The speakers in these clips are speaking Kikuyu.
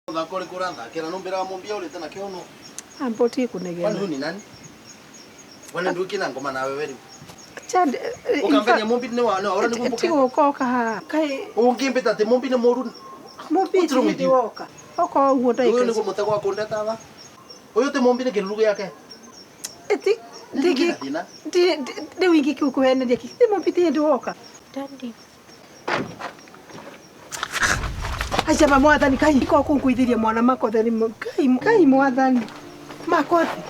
Mũthako ũrĩkũ ũrathakĩra nũmbĩraga mũmbia ũrĩte na kĩono. Amba ũtige Kwani kũnegena. huyu ni nani? Kwani nduki na ngoma nawe wewe? Chad, Ukambenia mumbi ni wa no ora nikumbuke. tiga gũka haha. Kaĩ Ungimbita ati mumbi ni mũru. mũmbi What's wrong with ti you? woka. Okorwo ũguo Uyu ndagĩka niguo mũtego wa kundeta tha. Uyu ti mumbi ni kĩruru gĩake. Eti Ndingĩ thĩna. rĩu ingĩkũheneria kĩ? Ti mũmbi ti hĩndĩ woka. Daddy. Aca ma mwathani kai ko kũnguithĩria mwana makothe nĩ kai kai mwathani makothe.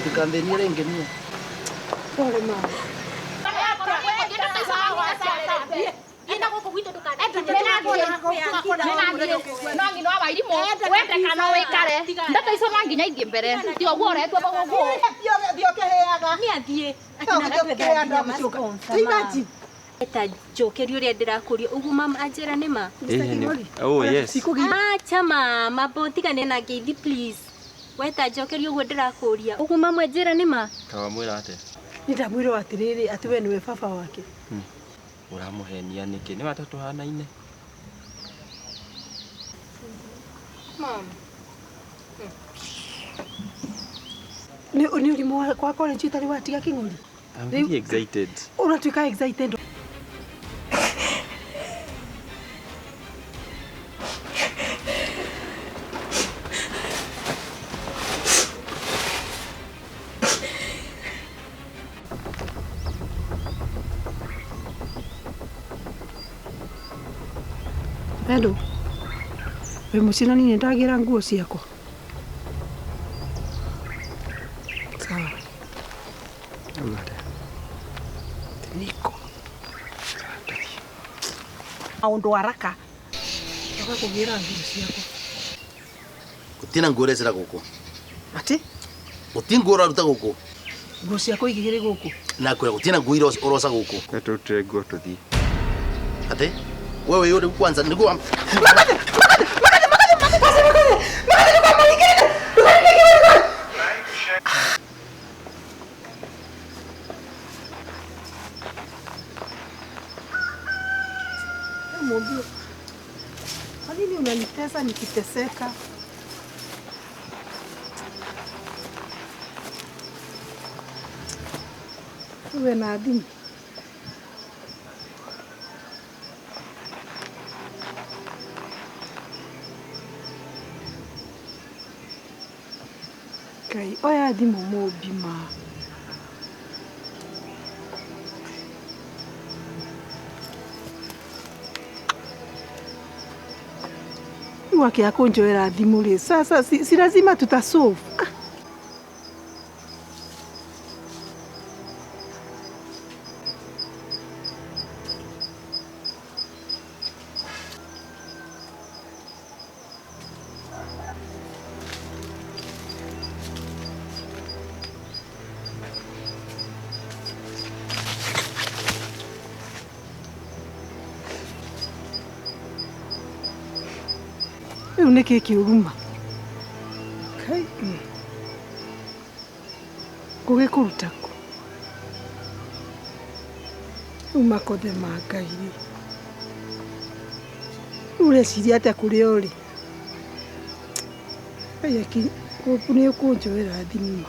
Ndikanthĩnie rĩngĩ niĩ. Pole mama. No nginya wa wairimu wende kana wikare ndeto icio no nginya ithiĩ mbere ti ũguo ũretwo ũguo. Eta njokeria ũrĩa ndĩrakũria ũguo mama anjĩra nĩ ma. Oh yes. Acha mama mbotigane na ngeithi please. Weta njokeria ũguo ndĩrakũria ũguo mama anjĩra nĩ ma. Kawamwĩra atĩa? Nĩ ndamwĩrwo atĩrĩrĩ atĩ we nĩwe baba wake. Ũramũhenia nĩkĩ? Nĩ wata tũhanaine. Nĩ nĩ ũrimũ kwa college ũtarĩ watiga kĩng'ori. I'm very excited. Ũratuĩka excited. Hello. Wĩ mũciĩ na niĩ nĩndagĩra nguo ciakwa. Sawa. Niko. Maũndũ haraka. Ndoka kũgĩra nguo ciakwa. Gũtirĩ nguo ũrecera gũkũ. Atĩ? Gũtirĩ nguo ũraruta gũkũ. Nguo ciakwa igĩrĩ gũkũ. Na kwĩra gũtirĩ nguo ũroca gũkũ. Tũrutire nguo tũthiĩ. Atĩ? Wewe yule kwanza nilikuwa Mwambie, kwa nini unanitesa nikiteseka? Uwe na adhimu. Ngai, oya thimũ mũmbi ma. Rĩu akĩaga kũnjoera thimũ rĩ, sasa si lazima tutasolve. Ah. Rĩu nĩkĩ kĩũruma? Kai. Ngũgĩkũruta kũ? Rĩu makothe ma Ngai rĩ. Rĩu ũreciria atĩa kũrĩa ũrĩ? Ngai aki nĩ ũkũnjoera thimũ ma.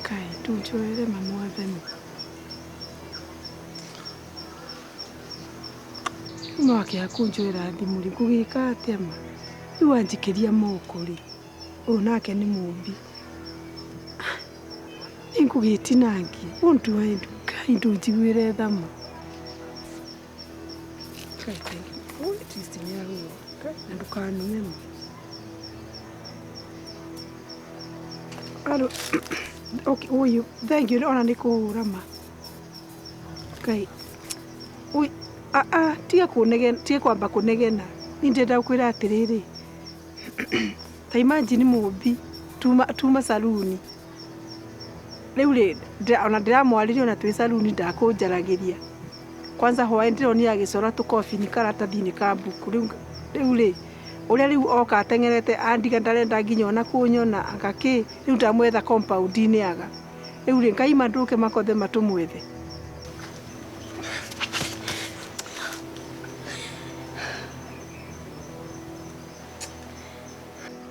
Kai ndũnjoere ma mwathani. No akĩaga kũnjoera thimũ rĩ, ngũgĩka atĩa ma? Rĩu wanjikĩria moko rĩ, ũyũ nake nĩ mũmbi. Nĩngũgĩtinangia, ũndue Ngai ndũnjiguĩre tha ma. Ngai thank you. Oh, at least nĩarũa. Ngai, na ndũkanume ma. Aro, okay, ũyũ, thank you ona nĩ kũhũra ma. Ngai, ui, ah, ah, tiga kũnegena, tiga kwamba kũnegena. Niĩ ndĩrenda gũkwĩra atĩrĩrĩ, ta imagine mũmbi tuma saruni. Rĩu rĩ, ona ndĩramwarĩria ona twĩ saruni ndakũnjaragĩria. Kwanza hwaĩ ndĩronire agĩcora tũkobini karatathi-inĩ ka mbuku. Rĩu rĩ, Ũrĩa rĩu oka ateng'erete andiga ndarenda nginya ona kũnyona anga kĩ rĩu ndamwetha compound-inĩ aga. Rĩu rĩ Ngai ma ndũke makothe matũmwethe.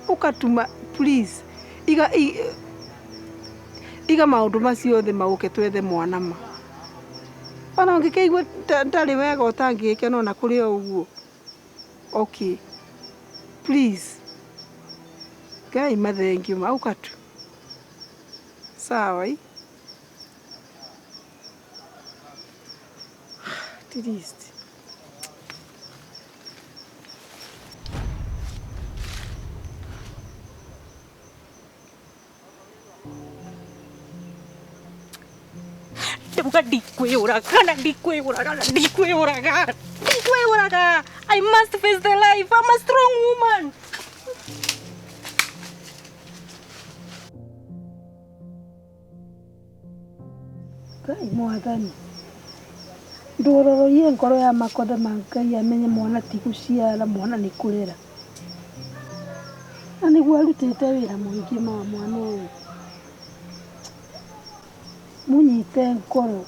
Ũkatuma please iga iga maũndũ macio othe maũke twethe mwana ma. Ona ũngĩkĩigua ndarĩ wega ũtangĩgĩkena ona kũrĩ o ũguo. Okay. Please. Ngai mathengio ma ũka tu. Sawa i. At least. Ndauga ndikwĩyũraga na ndikwĩyũraga na ndikwĩyũraga ndikwĩyũraga. I must face the life. I'm a strong woman. Ngai mwathani ndũrororie ngoro ya makothe ma Ngai amenye mwana ti gũciara mwana nĩ kũrera. Na nĩguo arutĩte wĩra mũingĩ ma mwana ũyũ. Mũnyite ngoro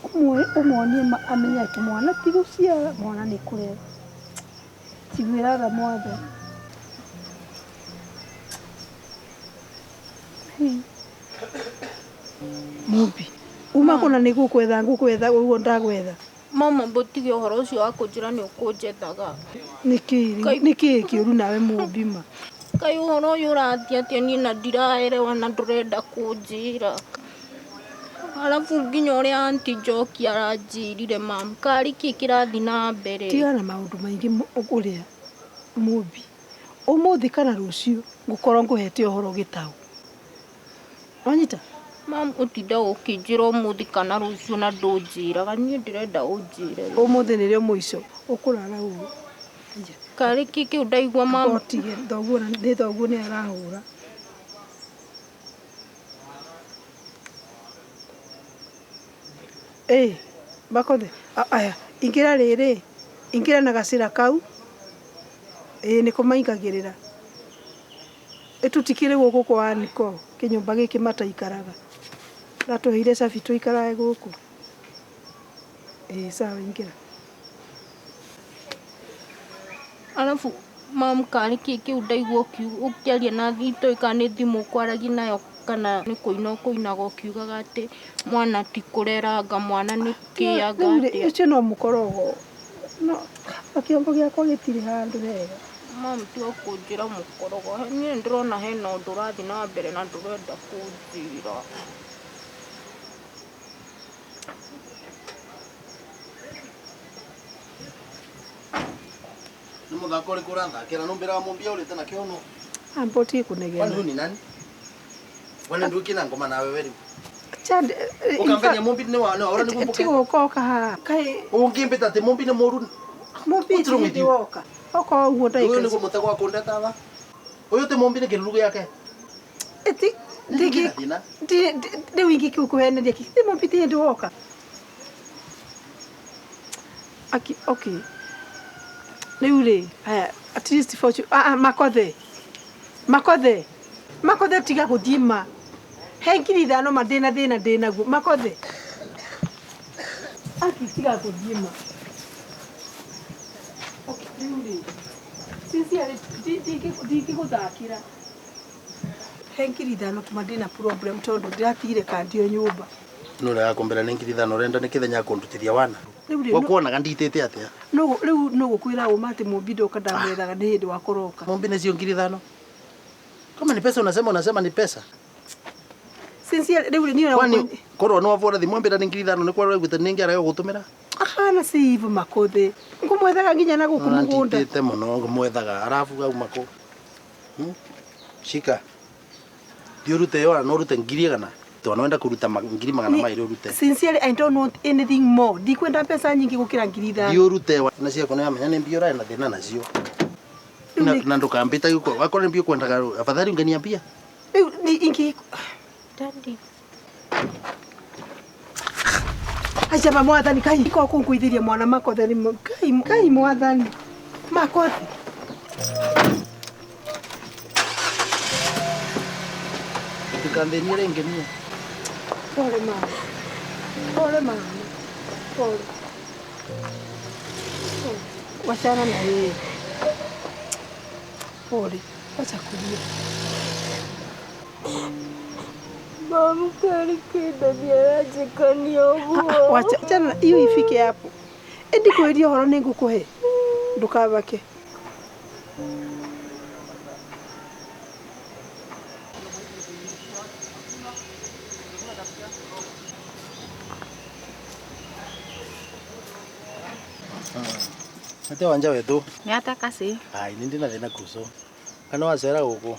ũmuonie amenye atĩ mwana ti gũciara mwana nĩ kũrera. Njiguĩra tha mwathani. Mũmbi uma kũna nĩ gũkwetha ngũkwetha ũguo ndagwetha. Mama mbũtige ũhoro ũcio wa kũnjĩra nĩ ũkũnjethaga. Nĩkĩ kĩũru nawe mũmbi ma? Kaĩ ũhoro ũyũ ũrathiĩ atĩa niĩ na ndiraerewa na ndũrenda kũnjĩra. Arabu nginya ũrĩa aunty Njoki aranjĩrire mam, karĩ kĩ kĩrathiĩ na mbere? Tigana na maũndũ maingĩ ũrĩa mũmbi. Ũmũthĩ kana rũciũ ngũkorwo ngũhete ũhoro gĩtaũ. Wanyita? Mam ũtindaga ũkĩnjĩra ũmũthĩ kana rũciũ na ndũnjĩraga, niĩ ndĩrenda ũnjĩre. Ũmũthĩ nĩrĩo mũico ũkũrara ũũ. Karĩ kĩ kĩu ndaigua mam? Ũtige thoguo nĩ thoguo nĩ arahũra. Ĩ makothe aya ingĩra rĩrĩ ingĩra na gacĩra kau ĩ nĩko maingagĩrĩra. Ĩtũtikĩrĩ gũkũ kwa Aniko kĩnyũmba gĩkĩ mataikaraga. Ratũheire cabi tũikarage gũkũ. Ĩ sawa ingĩra. Arabu mam karĩ kĩ kĩu ndaigua ũkĩaria na itoĩ kana nĩ thimũ ũkwaragia nayo kana nĩ kũina ũkũinaga ũkiugaga atĩ mwana ti kũreranga mwana nĩ kĩanga atĩa. Ũcio no mũkorogo. No kĩongo gĩakwa gĩtirĩ handũ hega. Mam tiga kũnjĩra mũkorogo. Niĩ ndĩrona hena ũndũ ũrathiĩ na mbere na ndũrenda kũnjĩra. Nĩ mũthako ũrĩkũ ũrathakĩra? Nũmbĩraga mũmbia ũrĩte na kĩono. Amba ũtige kũnegena. Kwani huyu ni nani? Wana nduki na ngoma nawe wewe. Chande Ukamfanya mumbi ne wa ora ni kumbuka. Tiga ũkoka haha. Kaĩ Ungimbita ati mumbi ni mũru. Mumbi What's wrong with you? woka. Oka ũguo Uyu ndagĩka niguo mutego wa kundeta tha. Uyu ti mumbi ni kĩruru gĩake. Eti Ndigi thina. Rĩu ingĩkũheneria kĩ? Ti mumbi ti hĩndĩ woka. Aki okay. Rĩu rĩ, haya at least fortune makothe. Makothe. Makothe tiga gũthiĩ ma. He ngiri ithano ma ndĩna thĩna ndĩnaguo. Makothe. Aki tiga gũthiĩ ma. Okay, rĩu rĩ. Sincerely ndingĩgũthakĩra. He ngiri ithano tu ma ndĩna problem tondũ ndĩratigire kandi o nyũmba. No ũrĩa wakumbĩra nĩ ngiri ithano ũrenda nĩ kĩthenya kũndutithia wana. Rĩu rĩ, Gwakuonaga nditĩte atĩa? Rĩu no gũkwĩra ũma atĩ mũmbi ndoka ndamwethaga nĩ hĩndĩ wakoroka. Mumbi nĩcio ngiri ithano. Kama ni pesa unasema ni pesa. Sincerely rĩu rĩ niĩ Kwani korwo nĩ wabũra thimũ ambĩra nĩ ngiri ithano nĩ kwa ũraiguĩte nĩ ngĩarega gũtũmĩra? Ahana si hivyo makothe. Ngũmwethaga nginya na gũkũ mũgũnda. Nditĩte mũno ngũmwethaga arabu auma kũ? Shika. Thiĩ ũrute yo no ũrute ngiri igana. Tondũ wenda kũruta ngiri magana maĩrĩ ũrute. Sincerely I don't want anything more. Ndikwenda mbeca nyingĩ gũkĩra ngiri ithano. Thiĩ ũrute na ciaku nĩ wamenya nĩ mbia ũrarĩ na thĩna nacio. Na ndũkambĩta gĩko. Wakorwo nĩ mbia ũkwendaga afadhali ungeniambia. Rĩu ni ingi Daddy. Acha mwathani kai ko kũnguithĩria mwana makothe nĩ Ngai Ngai mwathani makothe. Ndikanthĩnie rĩngĩ niĩ. Pole mama. Pole mama. Pole. Pole. Wachana na yeye. Pole. Wacha kulia. Mamu kari kinda nĩaranjĩkania ũguo. Wacha achana hiyo ifike hapo. Indi kwĩria ũhoro nĩ ngũkũhe. Ndũkabake. Ate wanja wethu. Nĩ ata kasi? Ai, nĩ ndĩ na thĩna kuco. Kana wacera gũkũ?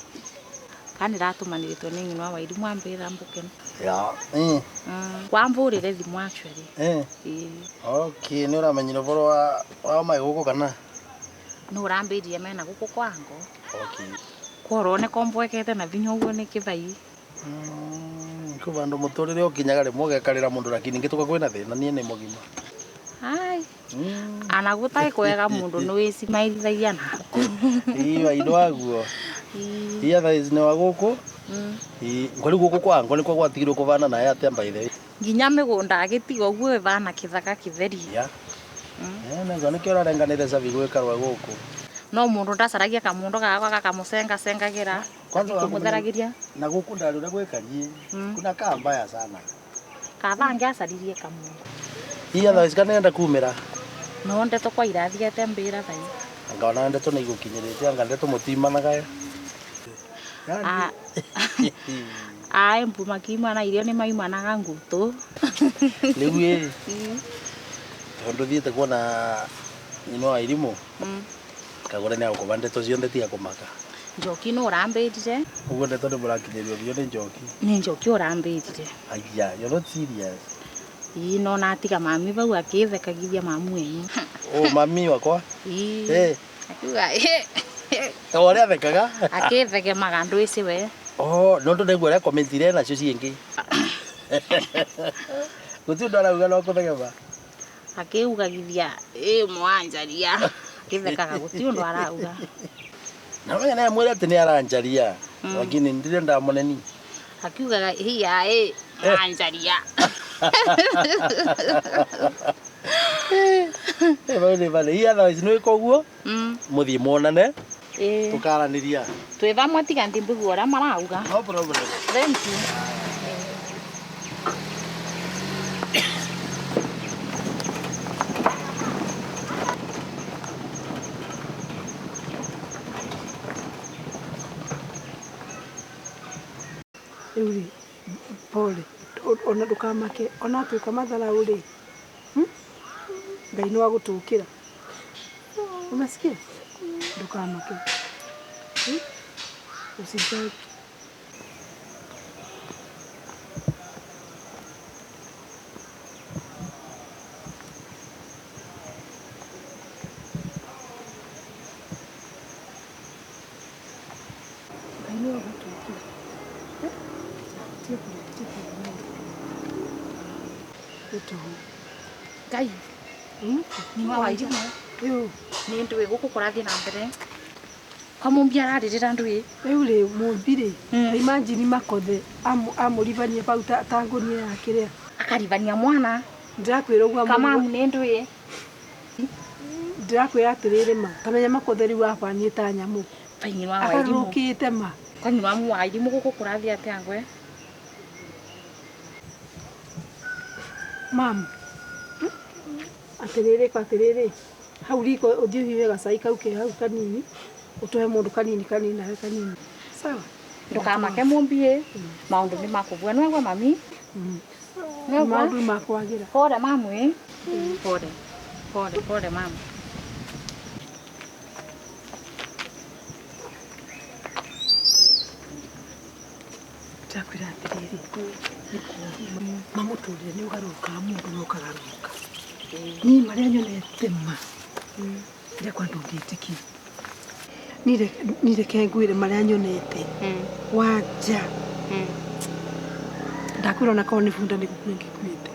Kana ndĩratũmanĩrĩtwo nĩ ng'ina wa Wairimu ambĩra mbũke. Ya. Wambũrĩre thimũ actually. Ĩĩ. Okay, nĩ ũramenyire ũhoro wa mai gũkũ kana? Nĩ ũrambĩrire mena gũkũ kwango. Okay. Kworwo nĩ kombwekete na vinya ũguo nĩ kĩthai. Kũ vandũ mũtũrĩre ũkinyaga rĩmwe ũgekarĩra mũndũ lakini ngĩtũka kwĩna thĩna niĩ nĩ mũgima. Ai. Ana gũtarĩ kwega mũndũ nĩ wĩcimaithagia naku. Ĩĩ waindo waguo. Ĩĩ otherwise nĩ wa gũkũ? Ĩĩ ngori gũkũ kwango nĩkuo gwatigirwo kũvana naye atĩa by the way. Nginya mĩgũnda agĩtiga ũguo ĩvana kĩthaka kĩtheri. Ya. Naguo nĩkĩo ũrarenganĩre cabi gwĩkarwa gũkũ. No mũndũ ndacaragia kamũndũ gakwa gakamũcengacengagĩra. Kwanza kũmũtheragĩria. Na gũkũ ndarĩ ũrĩa gwĩkarie. Kuna kaa mbaya sana. Kaba angĩacaririe kamũndũ. Ĩĩ otherwise kana nenda kumĩra. No ndeto kwa irathiĩte mbĩra thai. Anga ona ndeto nĩ igũkinyĩrĩte anga ndeto mũtimanaga. Ae mbu makiumana irio nĩ maumanaga ngũtũ. Rĩu ĩ tondũ thiĩte kuona nyina wa Irimũ. Kagũre nĩ agũkũba ndeto ciothe tiga kũmaka. Njoki nũ ũrambĩrire? Ũguo ndeto nĩ mũrakinyĩrio biũ nĩ Njoki. Nĩ Njoki ũrambĩrire. Aya, you're not serious. Ĩĩ no natiga mami bau akĩthekagithia mamu wenyu. Oh, mami wakwa? Ĩĩ. Akiuga ĩ. O ũrĩa athekaga? Akĩthekemaga ndwĩci we. Oh, no ndũ nĩguo ũrĩa commentire nacio ciĩngĩ. Gũtirĩ ũndũ arauga no kũthekema. Akĩugagithia ĩ mwanjaria. Akĩthekaga gũtirĩ ũndũ arauga. Na menya nĩ amwĩre atĩ nĩ aranjaria. Lakini ndirenda mũneni. Akiugaga hiya ĩ mwanjaria. Bau nĩ bale. Ĩĩ otherwise nĩ wĩka ũguo? Mũthiĩ muonane. Tũkaranĩria. Twĩ thamwe tiga ndimbugu ũrĩa marauga. No problem. Thank you. Rĩu rĩ, pole. Ona ndũkamake ona atuĩka matharau rĩ. Ngai nĩ wagũtũkĩra. Unasikia? Ndũkamake. Usijali. Ngai nĩ wagũtũkĩra. Ngai. Nĩ wa Wairimu. Nĩ ndũĩ gũkũ kũrathiĩ na mbere. Kwa Mũmbi ararĩrĩra ndũĩ. Rĩu rĩ Mũmbi rĩ, imagine Makothe amũribania bau ta ngũnia ya kĩrĩa. Akaribania mwana. Ndĩrakwĩra ũguo Kamamu nĩ ndũĩ. Ndĩrakwĩra atĩrĩrĩ ma, tamenya Makothe rĩu abanie ta nyamũ. Kwa nyina wa Wairimu. Akarũkĩte ma. Kwa nyina wa Wairimu gũkũ kũrathiĩ atĩa ngwe? Mam. Atĩrĩrĩ kwa atĩrĩrĩ. Hau riko ũthiĩ ũhiũhe gacai kau ke hau kanini. Ũtũhe mũndũ kanini kanini nawe kanini. Sawa? Ndũkamake Mũmbi ĩ. Maũndũ nĩ makũbua. Nĩwaigua mami? Maũndũ nĩ makwagĩra. Pole mamu ĩ. Pole. Pole pole mamu. Ndakwĩra atĩrĩrĩ, mamũtũrĩre nĩ ũgarũrũkaga mũndũ na ũkagarũrũka. Niĩ marĩa nyonete ma, ndĩrekwa ndũngĩtĩkia. Niĩ reke ngwĩre marĩa nyonete. Wanja. Ndakwĩra ona korwo nĩ bunda nĩ gũkua ingĩkuĩte.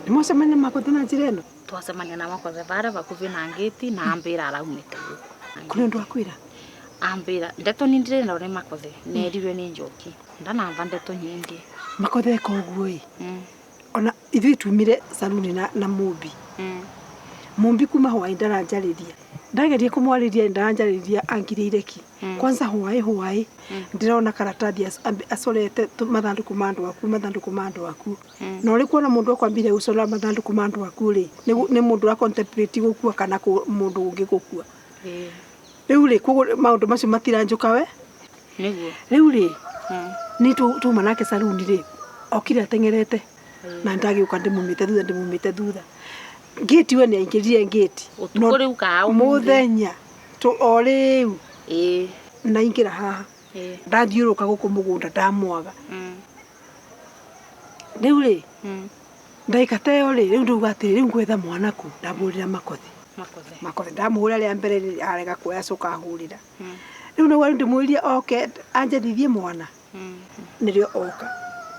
Nĩ mwacemania na Makothe na njĩra ĩno? Twacemania na Makothe bara bakuvi na ngĩti na ambĩra araumĩte gũkũ. Kũrĩ ũndũ akwĩra? Ambĩra ndeto nĩ ndĩrenda ũrĩa Makothe nerirwe nĩ Njoki. Ndanamba ndeto nyingi. Makothe eka ũguo ĩ. Ona ithuĩ tumire saluni na Mũmbi. Mũmbi kuma hwaĩ ndaranjarĩria. Ndageria kũmwarĩria ndaranjarĩria angirĩire ki. Kwanza hwaĩ hwaĩ ndĩrona karatathi acorete mathandũkũ ma andũ aku mathandũkũ ma andũ aku. Na ũrĩ kuona mũndũ akwambire gũcora mathandũkũ ma andũ aku rĩ, nĩ mũndũ ũra contemplate gũkua kana mũndũ ũngĩ gũkua. Rĩu rĩ koguo maũndũ macio matiranjũka we. Nĩguo. Rĩu rĩ nĩ tuma nake saluni rĩ okire ateng'erete na ndagĩũka ndĩmumĩte thutha ndĩmumĩte thutha. Ngĩti we nĩ aingĩrire ngĩti. Ũtukũ rĩu kaa ũmũthĩ? Mũthenya o rĩu. Ĩĩ. Ndaingĩra haha. Ĩĩ. Ndathiũrũrũka gũkũ mũgũnda ndamwaga. Rĩu rĩ ndagĩka ta ĩyo rĩ rĩu ndauga atĩrĩ rĩu ngwetha mwana kũ ndamũhũrĩra Makothe. Makothe. Makothe ndamũhũrĩra rĩa mbere rĩ arega kuoya acoka ahũrĩra. Rĩu nĩguo ndĩmwĩrire oke anjethithie mwana. Nĩrĩo oka.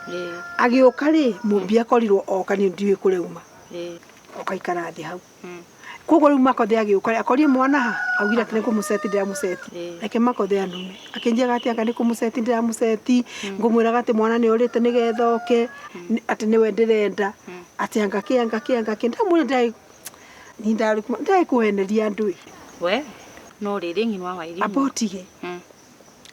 Ĩĩ. Agĩũka rĩ Mũmbi akorirwo oka niĩ ndiũĩ kũrĩa auma. Ĩĩ. Oka ikara thĩ hau. Koguo rĩu Makothe agĩũka rĩ akorire mwana ha augire atĩ nĩ kũmũceti ndĩramũceti. Reke Makothe anume. Akĩnjĩraga atĩ anga nĩ kũmũceti ndĩramũceti ngũmwĩraga atĩ mwana nĩ orĩte nĩgetha oke atĩ nĩwe ndĩrenda atĩ anga kĩ anga kĩ anga kĩ ndamwĩra ndarĩ kũheneria andũ ĩ. We no rĩrĩ ng'ino wa Wairimu. Amba ũtige.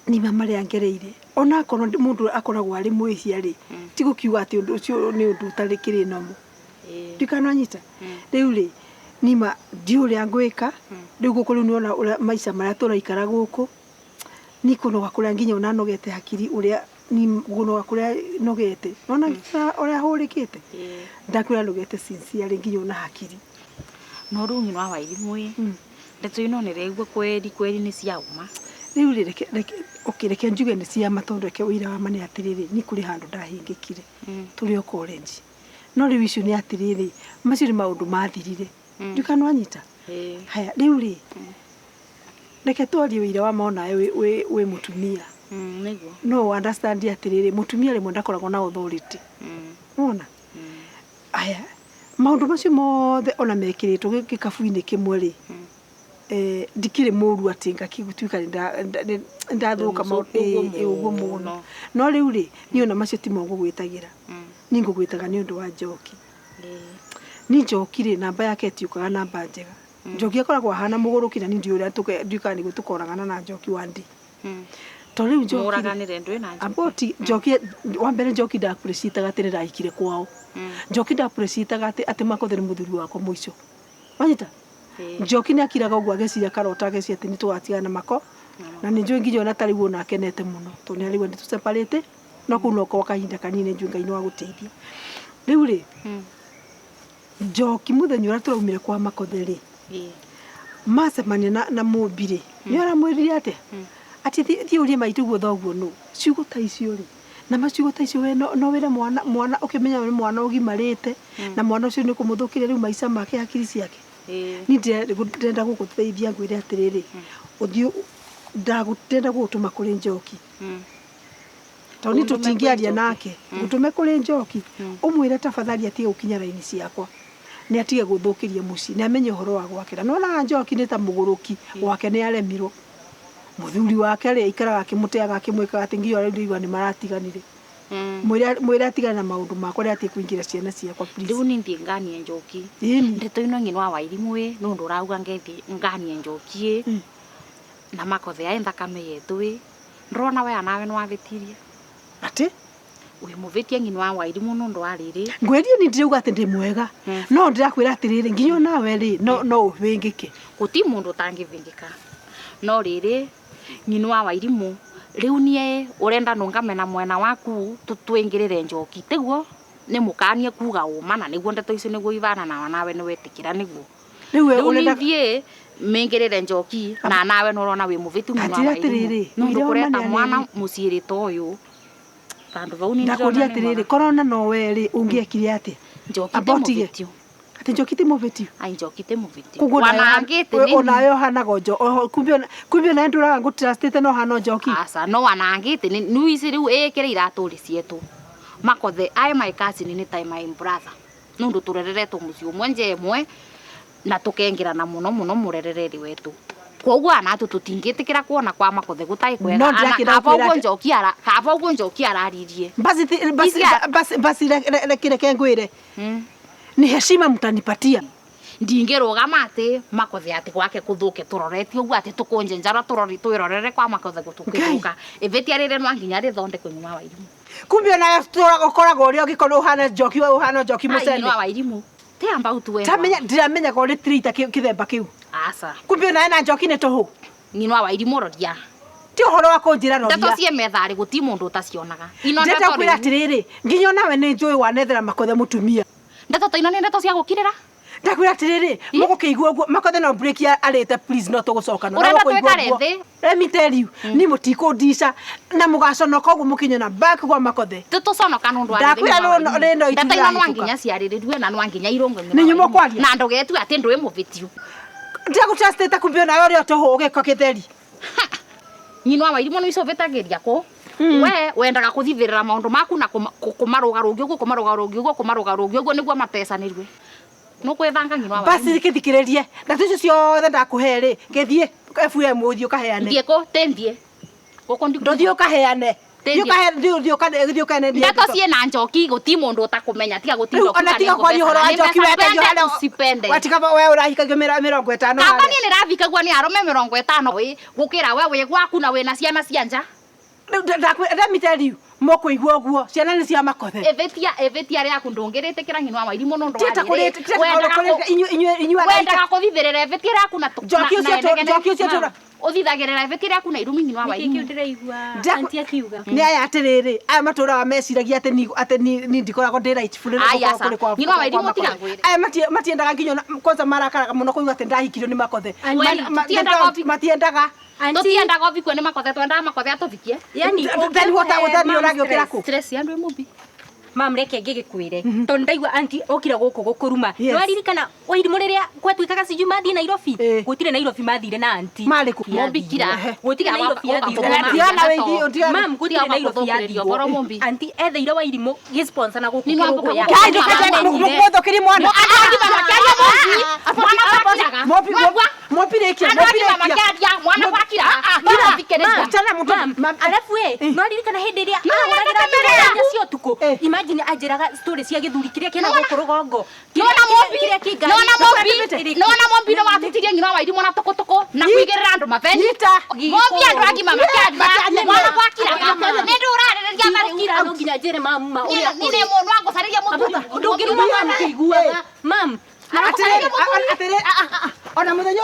Nima marĩa ngereire ona akorwo mũndũ akoragwo arĩ mwĩhia rĩ ti gũkiuga atĩ ũndũ ũcio nĩ ũndũ ũtarĩ kĩrĩ nomo. Ndikananyita. Rĩu rĩ nima ndiũĩ ũrĩa ngwĩka rĩu gũkũ rĩu nĩwona ũrĩa maica marĩa tũraikara gũkũ ni kũnoga kũrĩa nginya ona nogete hakiri ũrĩa ni kũnoga kũrĩa nogete nona nginya ũrĩa hũrĩkĩte ndakwĩra nogete sincerely nginya ona hakiri. No rĩu ng'ino wa Wairimu ĩ ndeto ino nĩraigua kweri kweri nĩ cia ũma. Rĩu rĩ reke reke okay reke njuge nĩ cia ma tondũ reke ũira wa ma nĩ atĩrĩrĩ ni kũrĩ handũ ndahĩngĩkire tũrĩ o college. No rĩu icio nĩ atĩrĩrĩ macio nĩ maũndũ mathirire. Ndikanwanyita. Haya rĩu rĩ reke twarie ũira wa ma onawe wĩ mũtumia. Nĩguo. No understand atĩrĩrĩ mũtumia rĩmwe ndakoragwo na authority. Wona? Aya maũndũ macio mothe ona mekĩrĩtwo gĩkabu-inĩ kĩmwe rĩ ndikĩrĩ mũru atĩ ngakĩtuĩka nĩndathũka ũguo mũno. No rĩu rĩ niĩ ona macio timo ngũgwĩtagĩra. Niĩ ngũgwĩtaga nĩ ũndũ wa Njoki. Ni Njoki rĩ namba yake ĩtiũkaga namba njega. Njoki akoragwo ahana mũgũrũki na niĩ ndiũĩ ũrĩa ndiũĩ kana nĩguo tũkoragana na Njoki one day. To rĩu Njoki Mũraganĩre ndwĩ na Njoki. Amboti Njoki wa mbere Njoki ndappreciataga atĩ nĩndahikire kwao. Njoki ndappreciataga atĩ Makothe nĩ mũthuri wakwa mũico. Wanyita? Njoki nĩ akiraga ũguo ageciria karota ageciria atĩ nĩtũgatigana na Mako. Na nĩ njũĩ nginya ona ta rĩu ona akenete mũno tondũ nĩ araigua nĩtũ separate no kũu no kwa kahinda kanini njũĩ Ngai no agũteithia. Rĩu rĩ Njoki mũthenya ũrĩa tũraumire kwa Makothe rĩ macemania na Mũmbi rĩ nĩ aramwĩrire atĩa? Atĩ thiĩ ũrie maitũ guo thoguo nũ. Ciugo ta icio rĩ na maciugo ta icio we no wĩre mwana mwana ũkĩmenya nĩ mwana ũgimarĩte na mwana ũcio nĩ ũkũmũthũkĩria rĩu maica make hakiri ciake. Niĩ ndĩrenda gũgũteithia ngwĩre atĩrĩrĩ ũthiĩ ndĩrenda gũgũtũma kũrĩ Njoki. Tondũ niĩ tũtingĩaria nake ngũtũme kũrĩ Njoki ũmwĩre tafadhali atige gũkinya raini ciakwa. Nĩ atige gũthũkĩria mũciĩ nĩ amenye ũhoro wa gwake. Na nĩwonaga Njoki nĩ ta mũgũrũki gwake nĩ aremirwo. Mũthuri wake rĩ aikaraga akĩmũteaga akĩmwĩkaga atĩ nginya rĩu ndĩraigua nĩ maratiganire. Mwĩre atigane na maũndũ makwa rĩrĩa atige kũingĩra ciana ciakwa please. Rĩu niĩ thiĩ nganie Njoki. Ĩni. Ndeto ĩno ng'ino wa Wairimu ĩ nĩ ũndũ ũrauga ngethi nganie Njoki ĩ na Makothe aĩ thakame yetũ ĩ ndĩrona we anawe nĩ wavĩtirie. Atĩ? Wĩ mũvĩtie ng'ino wa Wairimu nĩ ũndũ wa rĩrĩ. Ngwĩrie niĩ ndirauga atĩ ndĩ mwega. No ndĩrakwĩra atĩrĩrĩ nginya onawe rĩ no ũvĩngĩke. Gũti mũndũ ũtangĩvĩngĩka. No rĩrĩ ng'ino wa Wairimu rĩu niĩ ũrenda nũngame na mwena waku twĩngĩrĩre Njoki tiguo nĩ mũkanie kuga ũma na nĩguo ndeto icio nĩguo ivana na nawe nĩ wetĩkĩra nĩguo. Rĩu we Rĩu ũrenda niĩ thiĩ mĩngĩrĩre Njoki na nawe nĩ ũrona wĩ mũvĩtu ng'ino wa Anjĩra Wairimu. atĩrĩrĩ, Nĩ ũndũ ũira wa kũreta ma nĩ mwana anene. mũciĩ ta ũyũ Vandu vau ni Ndakũria atĩrĩrĩ korona no we rĩ ũngĩekire atĩa? Njoki ti Amba ũtige. mũvĩtio. Atĩ Njoki ti mũvĩtio? Ai Njoki ti mũvĩtio. Koguo Wanangĩte nĩ onawe ũhanaga o kumbe onawe ndũraga ngũtrustĩte no ũhana o Njoki. Aca no wanangĩte nĩ ici rĩu ĩkĩre iratũ rĩ cietũ. Makothe aĩ my cousin nĩ ta my brother. Nĩ ũndũ tũrereretwo mũciĩ ũmwe nja ĩmwe na tũkengĩrana mũno mũno mũrerereri wetu. Koguo anatu tutingĩtĩkĩra kuona kwa Makothe gũtarĩ kwega. No Ana- ndĩrakĩenda kaba gũkwĩra ũguo atĩ- Njoki ara kaba ũguo Njoki araririe. Basi ti- basi Isia- basi basi reke ngwire. Ni heshima mtanipatia. Ndingĩrũgama atĩ Makothe atĩ gwake kũthũke tũroretie ũguo atĩ tũkũnje njara tũrori twĩrorere kwa Makothe gũtũkĩthũka. Ĩvĩtia rĩrĩ no nginya rĩthondekwo nyuma wa Irimũ. Kumbe ona ukoragwo ũrĩa ũngĩkorwo ũhana Njoki we ũhana Njoki Ai, mũcene. nyuma wa Irimũ. Ti about we. Tamenya ndiramenyaga ũrĩ tirita kĩthemba kĩu. Aca. Kumbe ona ena Njoki nĩ tũhũ. Nyina wa Irimũ roria. Ti ũhoro wa kũnjĩra Ndeto roria. ciĩ metharĩ gũti mũndũ ũtacionaga. Ino Ndĩrenda ndeto kwĩra rĩu. atĩrĩrĩ, nginya onawe nĩ njũĩ wanethera Makothe mũtumia. Ndeto ta ino nĩ ndeto cia gũkirĩra. Ndakwĩra atĩrĩrĩ, mũgũkĩigua ũguo Makothe no break arĩte please no tũgũcoka no Ũrenda mũkũigua twĩkare ũguo. thĩ? Let me tell you, ni mũtikũndica na mũgaconoka ũguo mũkinyona back gwa Makothe. Tũtũconoka nĩ ũndũ wa Ndakwĩra rĩno itu ndeto ino no irahĩtũka. nginya ciarĩrĩrue na no nginya irũngwe. Nĩ inyuĩ mũkwaria? Na ndũgetue atĩ ndwĩ mũvĩtiu. Ndiagũtrustĩte kumbe onawe ũrĩ o tũhũ ũgĩka kĩtheri. Nyina wa Irimũ nĩ icũvĩtagĩria kũ we wendaga kũthithĩrĩra maũndũ maku na kũmarũgarũngi ũguo kũmarũgarũngi ũguo kũmarũgarũngi ũguo nĩguo matecanĩrue. Nũkwĩthanga nyina wa Basi Irimũ. gĩthikĩrĩrie ndeto icio ciothe ndakũhe rĩ, gĩthiĩ FM ũthiĩ ũkaheane. Thiĩ kũ tĩ thiĩ gũkũ ndiku. Ndũthiĩ ũkaheane. Tĩ Thiĩ ũkaheane, thiĩ ũkaheane, thiĩ ũkaheane Ndeto ciĩ na Njoki gũti mũndũ ũtakũmenya tiga gũtinda Rĩu ona tiga kwaria ũhoro wa Njoki wendagio harĩa usipende. Watiga we ũrahikagio 50 Kaba harĩa. niĩ nĩrathikagua nĩ arũme 50 ĩ gũkĩra we wĩ gwaku na wĩna ciana cia nja. Rĩu ndakwĩra let me tell you, mũkũigua ũguo ciana nĩ cia Makothe. Ĩvĩtia ĩvĩtia rĩaku ndũngĩrĩtĩkĩra nyina wa Wairimũ nũndũ wa Tieta rĩrĩ, kũrĩ wendaga kũ- inyuĩ araika. wendaga kũthithĩrĩra ĩvĩtia rĩaku na Njoki ũcio njoki ũcio tũra- ũthithagĩrĩra ĩvĩtia rĩaku na irumi nyina wa Nĩkĩ Wairimũ. kĩu ndĩraigua Ndaku- anti akiuga? Nĩ aya atĩrĩrĩ, aya matũraga meciragia atĩ ni atĩ ni ndikoragwo ndĩ rightful Ai, gũkorwo aca. kũrĩ kwa Nyina wa kwa Wairimũ tiga Makothe. ngwĩre. Aya matiendaga nginya kwanza marakaraga mũno kũigua atĩ ndahikirio nĩ Makothe. Auntie, tũtiendaga Matiendaga. Auntie, Tũtiendaga ũvikue nĩ Makothe twendaga Makothe atũvikie. yani Then what ũngĩkũhe then mam ũragĩũkĩra stress. kũ? Stress ya andũ ĩmũmbi. Mam reke ngĩgĩkwĩre tondũ ndaigua anti okire gũkũ gũkũruma. Yes. Nĩwaririkana Wairimũ rĩrĩa gwatuĩkaga sijui mathiĩ Nairobi? Eh. Gũtirĩ Nairobi mathire na anti. Marĩ kũ? Mũmbi kira. Gũtirĩ Nairobi yathirwo. Tiga na wĩithi, tiga- Mam gũtirĩ Tiga Nairobi gũthũkĩrĩria yathirwo. ũhoro Mũmbi. Anti etheire Wairimũ gĩ-sponsor na gũkũ Nĩ nwambuka kĩrũgũ ya. Ngai ndũkende mũthũkĩrie mwana. Andũ agima makĩaria Mũmbi. Mwana gwakiraga. Mũmbi Waigua? mũmbi rĩkia, Andũ mũmbi agima rĩkia. makĩaria mwana gwakiraga. Kira. Thikĩrĩria. Achana mũndũ. Mam, Mam, alafu we nwaririkana hĩndĩ ĩrĩa No, ahũragĩra no, no, no, thimũ cia ũtukũ. Eh. Imagine anjĩraga story cia gĩthuri kĩrĩa kĩna gũkũ rũgongo. Nona Mũmbi, Kĩrĩa kĩ ngari. nona Mũmbi, Ĩrĩkũ? nona Mũmbi nĩ watutirie nyina wa Wairimũ na tũkũtũkũ na kũigĩrĩra andũ mabeni. Nyita. Mũmbi andũ agima makĩaria mwana gwakiraga. Nĩ ndĩ ũrarĩrĩria marĩu. Ndingĩkira no nginya njĩre mam ma Niĩ ũrĩa nĩ mũndũ wangũcarĩria mũthuri. ndũngĩruma mam kĩiguaga mam. Atĩrĩrĩ, atĩrĩrĩ, ona mũthenya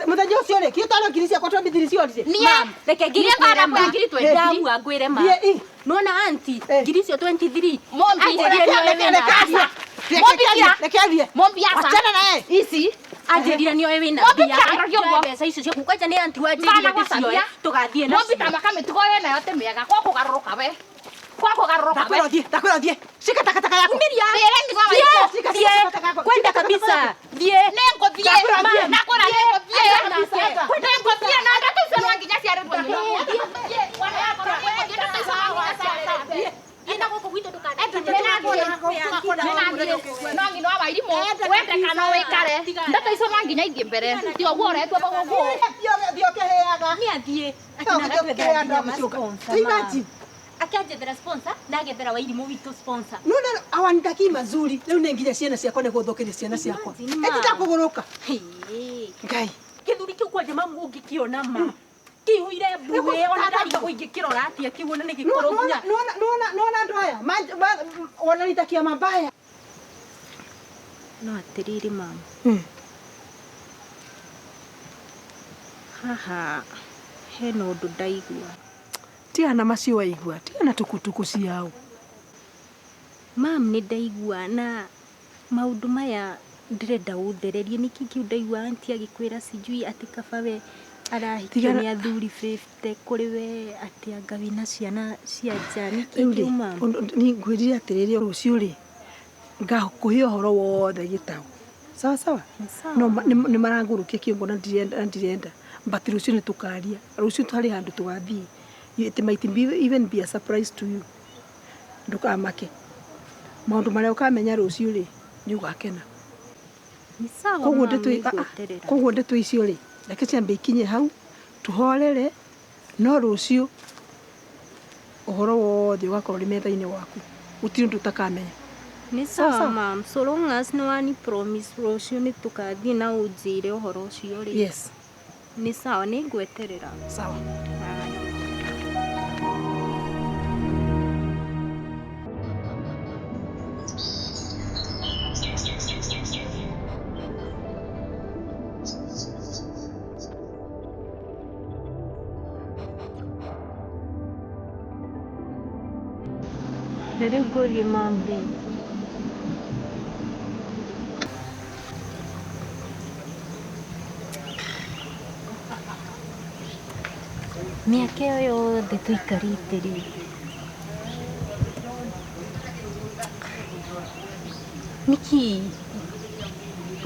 mũthenya ũcio rĩ, kĩtaro ngiri ciakwa 23 ciorire. Niĩ Mam, reke niĩ ngĩgĩkwĩre ngwenda ma. kuoya ngiri 23. Ndamua ngwĩre ma. Thiĩ, i. Nona anti Eh. ngiri icio 23. Mũmbi, Anjĩrire Reke nĩoĩ reke wĩna reke mbia. athiĩ. Reke Mũmbi athiĩ, kira. Reke athiĩ. Mũmbi aca. Achana naye. Ici. Anjĩrire nĩoĩ wĩna Mũmbi mbia. kira roria ũguo. Mbeca icio ciaku kwanja nĩ anti wanjĩrire Mbana ndĩcioe gwacaria. tũgathiĩ Mũmbi nacio. ta maka mĩtugo wĩ nayo ti mĩega. Kwa kũgarũrũka we. Kwa kũgarũrũka we. Ndakwĩra ũthiĩ, ndakwĩra ũthiĩ. Shika takataka yako. Rĩrĩ nyina wa Wairimũ. Shika Thiĩ, takataka yako. kwenda Shika takataka kabisa. yako. Thiĩ. Nĩngũthiĩ. Ndakwĩra thiĩ. Ndakwĩra nĩngũthiĩ. Kabisa. Nĩngũthiĩ na ndeto icio no nginya ciarĩrwo nyina. Thiĩ. Mwana wakwa nĩngũthiĩ ndeto icio no nginya ciarĩrwo. Enda gũkũ gwitũ No nyina wa Wairimũ wende kana wĩkare ndeto icio no nginya ithiĩ mbere ti ũguo ũretwo bau ũguo. Thiĩ ũkĩhĩaga. Nĩ athiĩ. Thiĩ ũkĩhĩaga andũ a gũcuka. Imagine. Akĩanjethera sponsor na agethera Wairimũ witũ sponsor. Nona awanitakii mazuri. Rĩu nĩ nginya ciana ciakwa nĩ gũthũkĩria ciana ciakwa. Imagine, ma. Ĩti takũgũrũka. Hĩĩ. Ngai. Gĩthuri kĩu kwanja mamu ũngĩkĩona ma kĩihũire mbuĩ ona ndarigwo ingĩkĩrora atĩa kĩu ona nĩ gĩkũrũ nginya Nona andũ aya wananitakia mabaya. No atĩrĩrĩ mam, haha hena ũndũ ndaigua. Tigana na macio waigua, tigana tukutuku ciao. Mam nĩ ndaigua na maũndũ maya ndĩrenda ũthererie nĩkĩ kĩu ndaigua anti agĩkwĩra sijui atĩ kaba we arahikio Tigana- nĩ athuri 50 kũrĩ we atĩ anga wĩna ciana cia nja nĩkĩ Rĩu kĩu rĩ, mam? ni ngwĩrire atĩrĩrĩ rũciũ rĩ ngakũhe ũhoro wothe gĩtaũ. Sawa sawa? Sawa. No nĩ marangũrũkia kĩongo na ndirenda na ndirenda. But rũciũ nĩ tũkaria. Rũciũ harĩ handũ tũgathiĩ. It might be even be a surprise to you. Ndũkamake. Maũndũ marĩa ũkamenya rũciũ rĩ nĩ ũgakena. Nĩ sawa Koguo mam, ndeto nĩngweterera. koguo ndeto icio rĩ Reke ciambe ikinye hau tuhorere no rucio uhoro wothe ugakorwo uri metha-inĩ waku gũtirĩ ũndũ ũtakamenya. Nĩ sawa mam, so long as nĩ wani promise rũciũ nĩ tũkathiĩ na ũnjĩre ũhoro ũcio rĩ. Yes. Nĩ sawa, nĩ ngweterera. Sawa. Na rĩu ngũrie mam rĩ, mĩaka ĩyo yothe tũikarĩte rĩ, nĩkĩ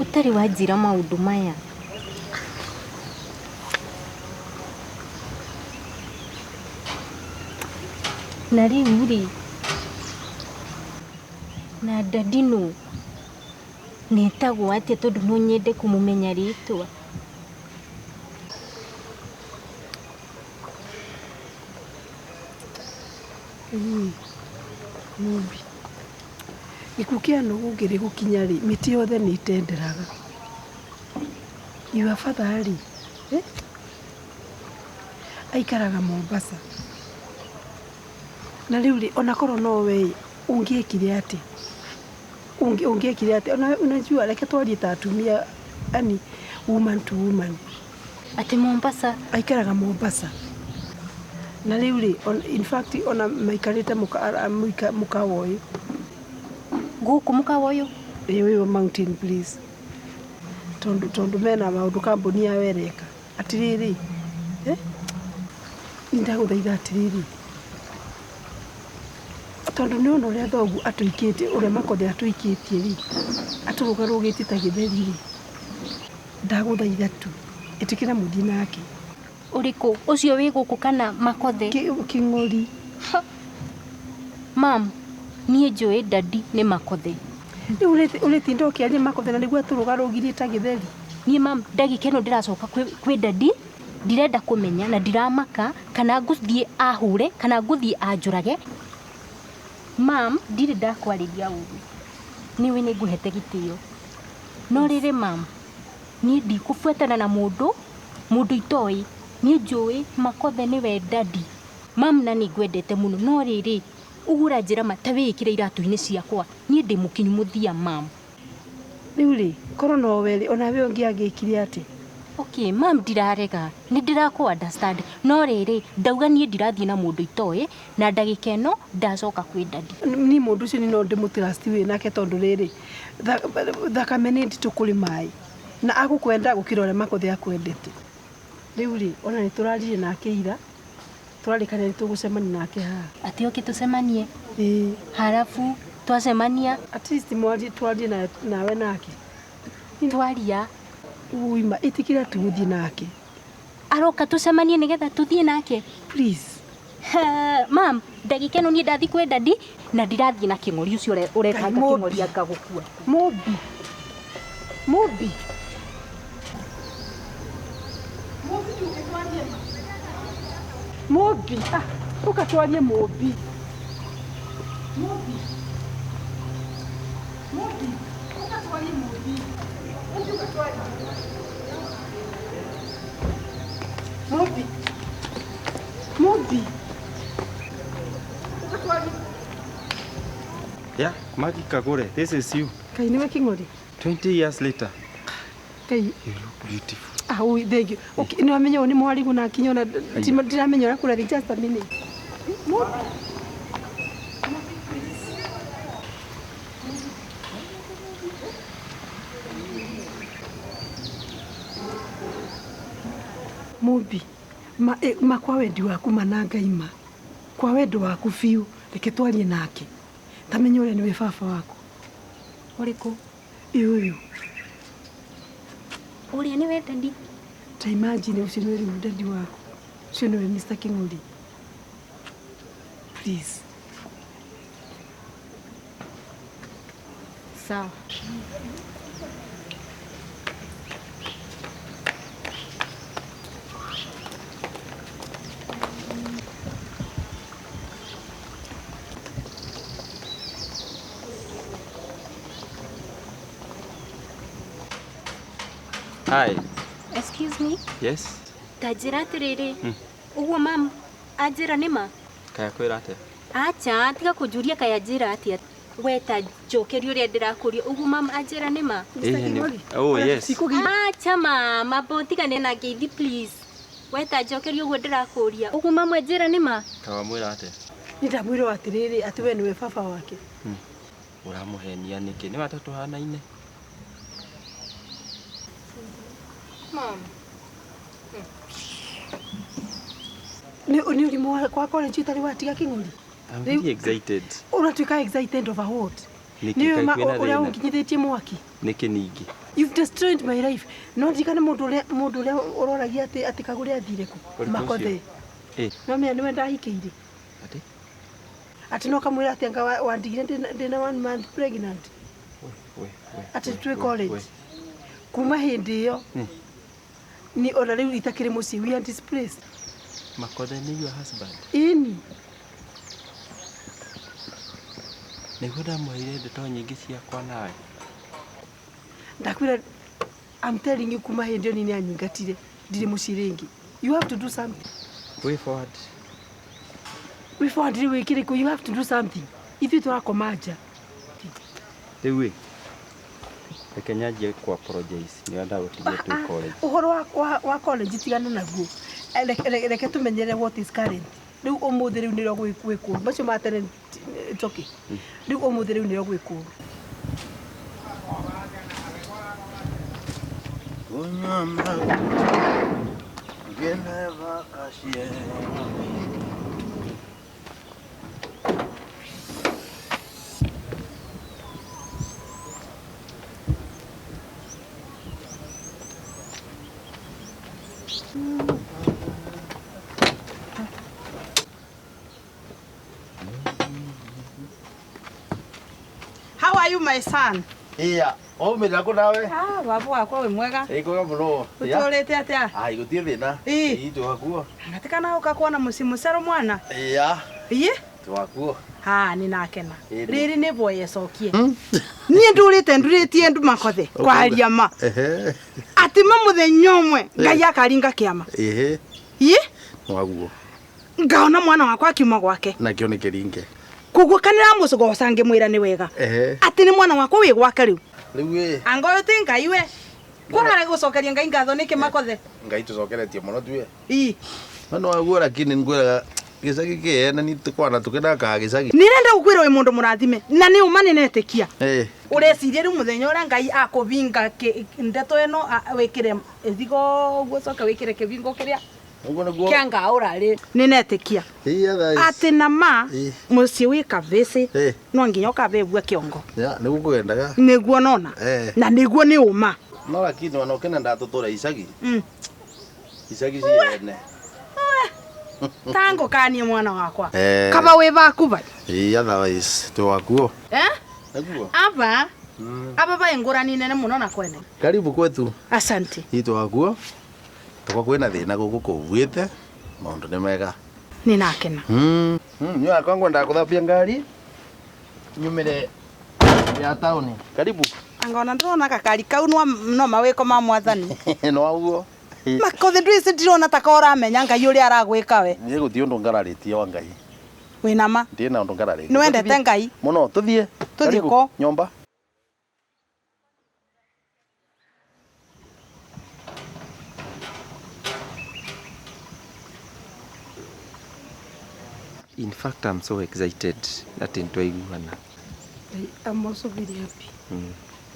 ũtarĩ wanjĩra maũndũ maya? Na rĩu rĩ, na dadi nũ nĩtagwo atĩa tondũ no nyende kũmũmenya rĩtwa? Mumbi gĩkuũ kĩa nũgũ ngĩrĩ gũkinya rĩ, mĩtĩ yothe nĩ ĩtenderaga. Your father rĩ, eh? Aikaraga Mombasa. Na rĩu rĩ, ona korwo no we ũngĩekire atĩa? Ũngĩekire atĩa? Ona unajua reke twarie ta atumia, yani woman to woman. Atĩ Mombasa? Aikaraga Mombasa. Na rĩu rĩ, in fact ona maikarĩte mũkawa ũyũ. Gũkũ mũkawa ũyũ? Ĩĩ ũyũ Mountain Place. Tondũ mena maũndũ kambuni yao ĩreka. Atĩrĩrĩ, eh? Nĩndagũthaitha atĩrĩrĩ, tondũ nĩ ona ũrĩa thoguo atũikĩtie, ũrĩa Makothe atũikĩtie rĩ, atũrũgarũgĩtie ta gĩtheri rĩ, ndagũthaitha tu, ĩtĩkĩra mũthiĩ nake. Ũrĩkũ? Ũcio wĩ gũkũ kana Makothe? Kĩng'ori. Mam, niĩ njũĩ dadi nĩ Makothe. Rĩu ũrĩtinda ũkĩaria Makothe na nĩguo atũrũgarũgirie ta gĩtheri. Niĩ mam, ndagĩka ĩno ndĩracoka kwĩ dadi, ndirenda kũmenya na ndiramaka kana ngũthiĩ ahũre kana ngũthiĩ anjũrage. Mam, ndirĩ ndakwarĩria ũru. Nĩũĩ nĩ ngũhete gĩtĩo. No rĩrĩ mam, niĩ ndikũbuatana na mũndũ itoĩ. Niĩ njũĩ Makothe nĩwe dadi. Mam, na nĩ ngwendete mũno. No rĩrĩ, ũguo ũranjĩra ma ta wĩĩkĩre iratũ-inĩ ciakwa. Niĩ ndĩ mũkinyu mũthia mam. Rĩu rĩ, korwo no we rĩ, ona we ũngĩagĩkire atĩa? Okay, mam, ndirarega. Nĩ ndĩrakũ understand. No rĩrĩ, ndauga niĩ ndirathiĩ na mũndũ itoĩ na ndagĩka ĩno ndacoka kwĩ dadi. Ni mũndũ ũcio no ndĩmũtrust wĩ nake tondũ rĩrĩ, thakame nĩ nditũ kũrĩ maĩ. Na agũkwenda gũkĩra ũrĩa Makothe akwendete. Rĩu rĩ, ona nĩ tũraririe nake ira, tũrarĩkanĩra nĩ tũgũcemania nake haha. Atĩ oke tũcemanie? Ĩĩ. Harabu twacemania? At least twarie nawe nake. Twaria? Uima, ĩtĩkĩra tu gũthiĩ nake. Aroka tũcemanie nĩgetha tũthiĩ nake? Please. Mam, ndagĩka ĩno niĩ ndathiĩ kwĩ dadi na ndirathiĩ na kĩng'ori ũcio ũretanga kĩng'ori anga gũkua. Mũmbi. Mũmbi. Mũmbi. Ah, ũka twarie Mũmbi. Mũmbi. Mũmbi. Ũka twarie Mũmbi. Mũmbi ũka twarie. Mũmbi. Mũmbi. Ũka twarie. Yeah, Maggie Kagure, this is you. Kai nĩwe Kĩng'ori? 20 years later. Kai. You look beautiful. Ah, ui, thank you. Okay, nĩ wamenya ũyũ nĩ mwarimũ na akinya ona ndiramenya ũrĩa kũrathiĩ, just a minute. Mũmbi. Mũmbi, ma kwa wendi waku mana Ngai ma. Kwa wendo waku biũ, reke twarie nake. Tamenya ũrĩa nĩwe baba waku. Ũrĩkũ? Ĩ ũyũ. Ũrĩa nĩwe dadi? Ta imagine ũcio nĩwe rĩu dadi waku. Ũcio nĩwe Mr. Kĩng'ori. Please. Sawa. Hi. Excuse me. Yes. Ta njĩra atĩrĩrĩ. Ũguo mam anjĩra nĩ ma? Kaya kwĩra atĩa? Acha, tiga kũnjũria kaya njĩra atĩa. We ta njokeria ũrĩa ndĩrakũria. Ũguo mam anjĩra nĩ ma? Oh yes. Acha mama, bo tigane na ngeithi please. We ta njokeria ũguo ndĩrakũria. Ũguo mam anjĩra nĩ ma? Kawamwĩra atĩa? Nĩ ndamwĩrwo atĩrĩrĩ atĩ we nĩwe baba wake. Ũramũhenia nĩkĩ? Nĩ wata tũhanaine. Mam. Nĩ ũrimũ kwa college ũtarĩ watiga kĩng'ori. I'm very excited. Ũratuĩka excited over what? Nĩkĩ Nĩ kwĩna ũrĩa thĩna? ũnginyithĩtie mwaki. Nĩkĩ ningĩ? You've destroyed my life. No ndirikane mũndũ ũrĩa ũroragia atĩ Kagũre athire kũ? Ũrĩkũ ũcio? Makothe. Eh. No menya nĩwe ndahikĩire. Atĩ? Atĩ no kamwĩra atĩ anga wandigire ndĩna 1 month pregnant. We, we. Atĩ twĩ college. Kuma hĩndĩ ĩyo. Ni ona rĩu itakĩrĩ mũciĩ, we are displaced. Makothe nĩ your husband. Ĩni. Nĩguo ndamũheire ndeto nyingĩ ciakwa nawe. Ndakwĩra, I'm telling you kuma hĩndĩ ĩyo nĩ anyingatire. Ndirĩ mũciĩ rĩngĩ. You have to do something. Way forward. Way forward rĩu ĩkĩrĩkũ? You have to do something. Ithuĩ tũrakoma nja. Rĩu ĩ, reke nyanjie kũ apologize nĩ ũrĩa ndagũtigire twĩ college. Ũhoro wa college tigana naguo. Reke tũmenyere what is current. Rĩu ũmũthĩ rĩu nĩrĩo gwĩkwo. Macio ma tene it's okay. Rĩu ũmũthĩ rĩu nĩrĩo gwĩkwo. How are you, my son? Iya, ũmĩrĩra kũ nawe? Ah, baba wakwa wĩ mwega. Ĩ kwega mũno. Ũtũrĩte atĩa? Ai, gũtirĩ thĩna. Ĩ. Ĩ twakuo. Ngatikana ũka kuona mũciĩ mũcero mwana. Iya, Ĩ? twakuo. Ha, nĩ nakena. Ĩ. Rĩrĩ nĩ boy ecokie. Niĩ ndũrĩte ndurĩtie ndu makothe kwaria ma. Ehe. Atĩ ma mũthenya ũmwe Ngai akaringa kĩama. Ehe. Ĩ? Waguo. Ngaona mwana wakwa akiuma gwake. Nakĩo nĩ kĩringe. Koguo kanĩra mũcogoca ngĩmwĩra nĩ wega. Ehe. Atĩ nĩ mwana wakwa wĩ gwake rĩu. Rĩu ĩ, Angoyo ti Ngai we. Kũrare gũcokeria Ngai ngatho nĩkĩ makothe? Ngai tũcokeretie mũno tuĩ. Ĩ. No no waguo lakini ngwĩraga gĩcagi kĩene nĩ tũkwana tũkĩnakaga gĩcagi. Nĩrenda gũkwĩra wĩ mũndũ mũrathime na nĩ ũma nĩnetĩkia. Ĩ. Ũreciria rĩu mũthenya ũrĩa Ngai akũbinga ndeto ĩno wĩkĩre ĩthigo ũguo ũcoke wĩkĩre kĩbingo kĩrĩa Ũguo nĩguo. kĩa ngaũra rĩ. Nĩnetĩkia. Iya thaa ici. Atĩ na ma Ĩ. mũciĩ wĩ kabĩcĩ Ĩ. no nginya ũkabĩbua kĩongo. Ya, nĩguo kũgendaga. Nĩguo nona. Eh. Na nĩguo nĩ ũma. No lakini ona ũkĩnenda tũtũre icagi. Icagi ciene. Tangũkanie mwana wakwa. Eh. Kaba wĩ baku bai. Ĩ otherwise twakuo. Eh? Nĩguo. Aba. Aba bai ngũrani nene mũno na kwene. Karibu kwetu. Asante. Ĩ twakuo. Tũkwa kwĩna thĩna gũkũ kũbuĩte. Maũndũ nĩ mega. Nĩ nakena. Niĩ wakwa ngwendaga gũthambia ngari. Nyumĩre ya taũni. Karibu. Angona ndĩrona gakari kau no mawĩko ma mwathani. No ũguo. Makothe ndwĩci ndirona ta ũramenya Ngai ũrĩa aragwĩka we. Niĩ gũtirĩ ũndũ ngararĩtie wa Ngai. Wĩna ma? Ndirĩ na ũndũ ngararĩtie. Nĩ wendete Ngai? Mũno, tũthiĩ. Tũthiĩ Karibu. kũ? Nyũmba. In fact, I'm so excited atĩ nĩtwaiguana. I'm also very happy.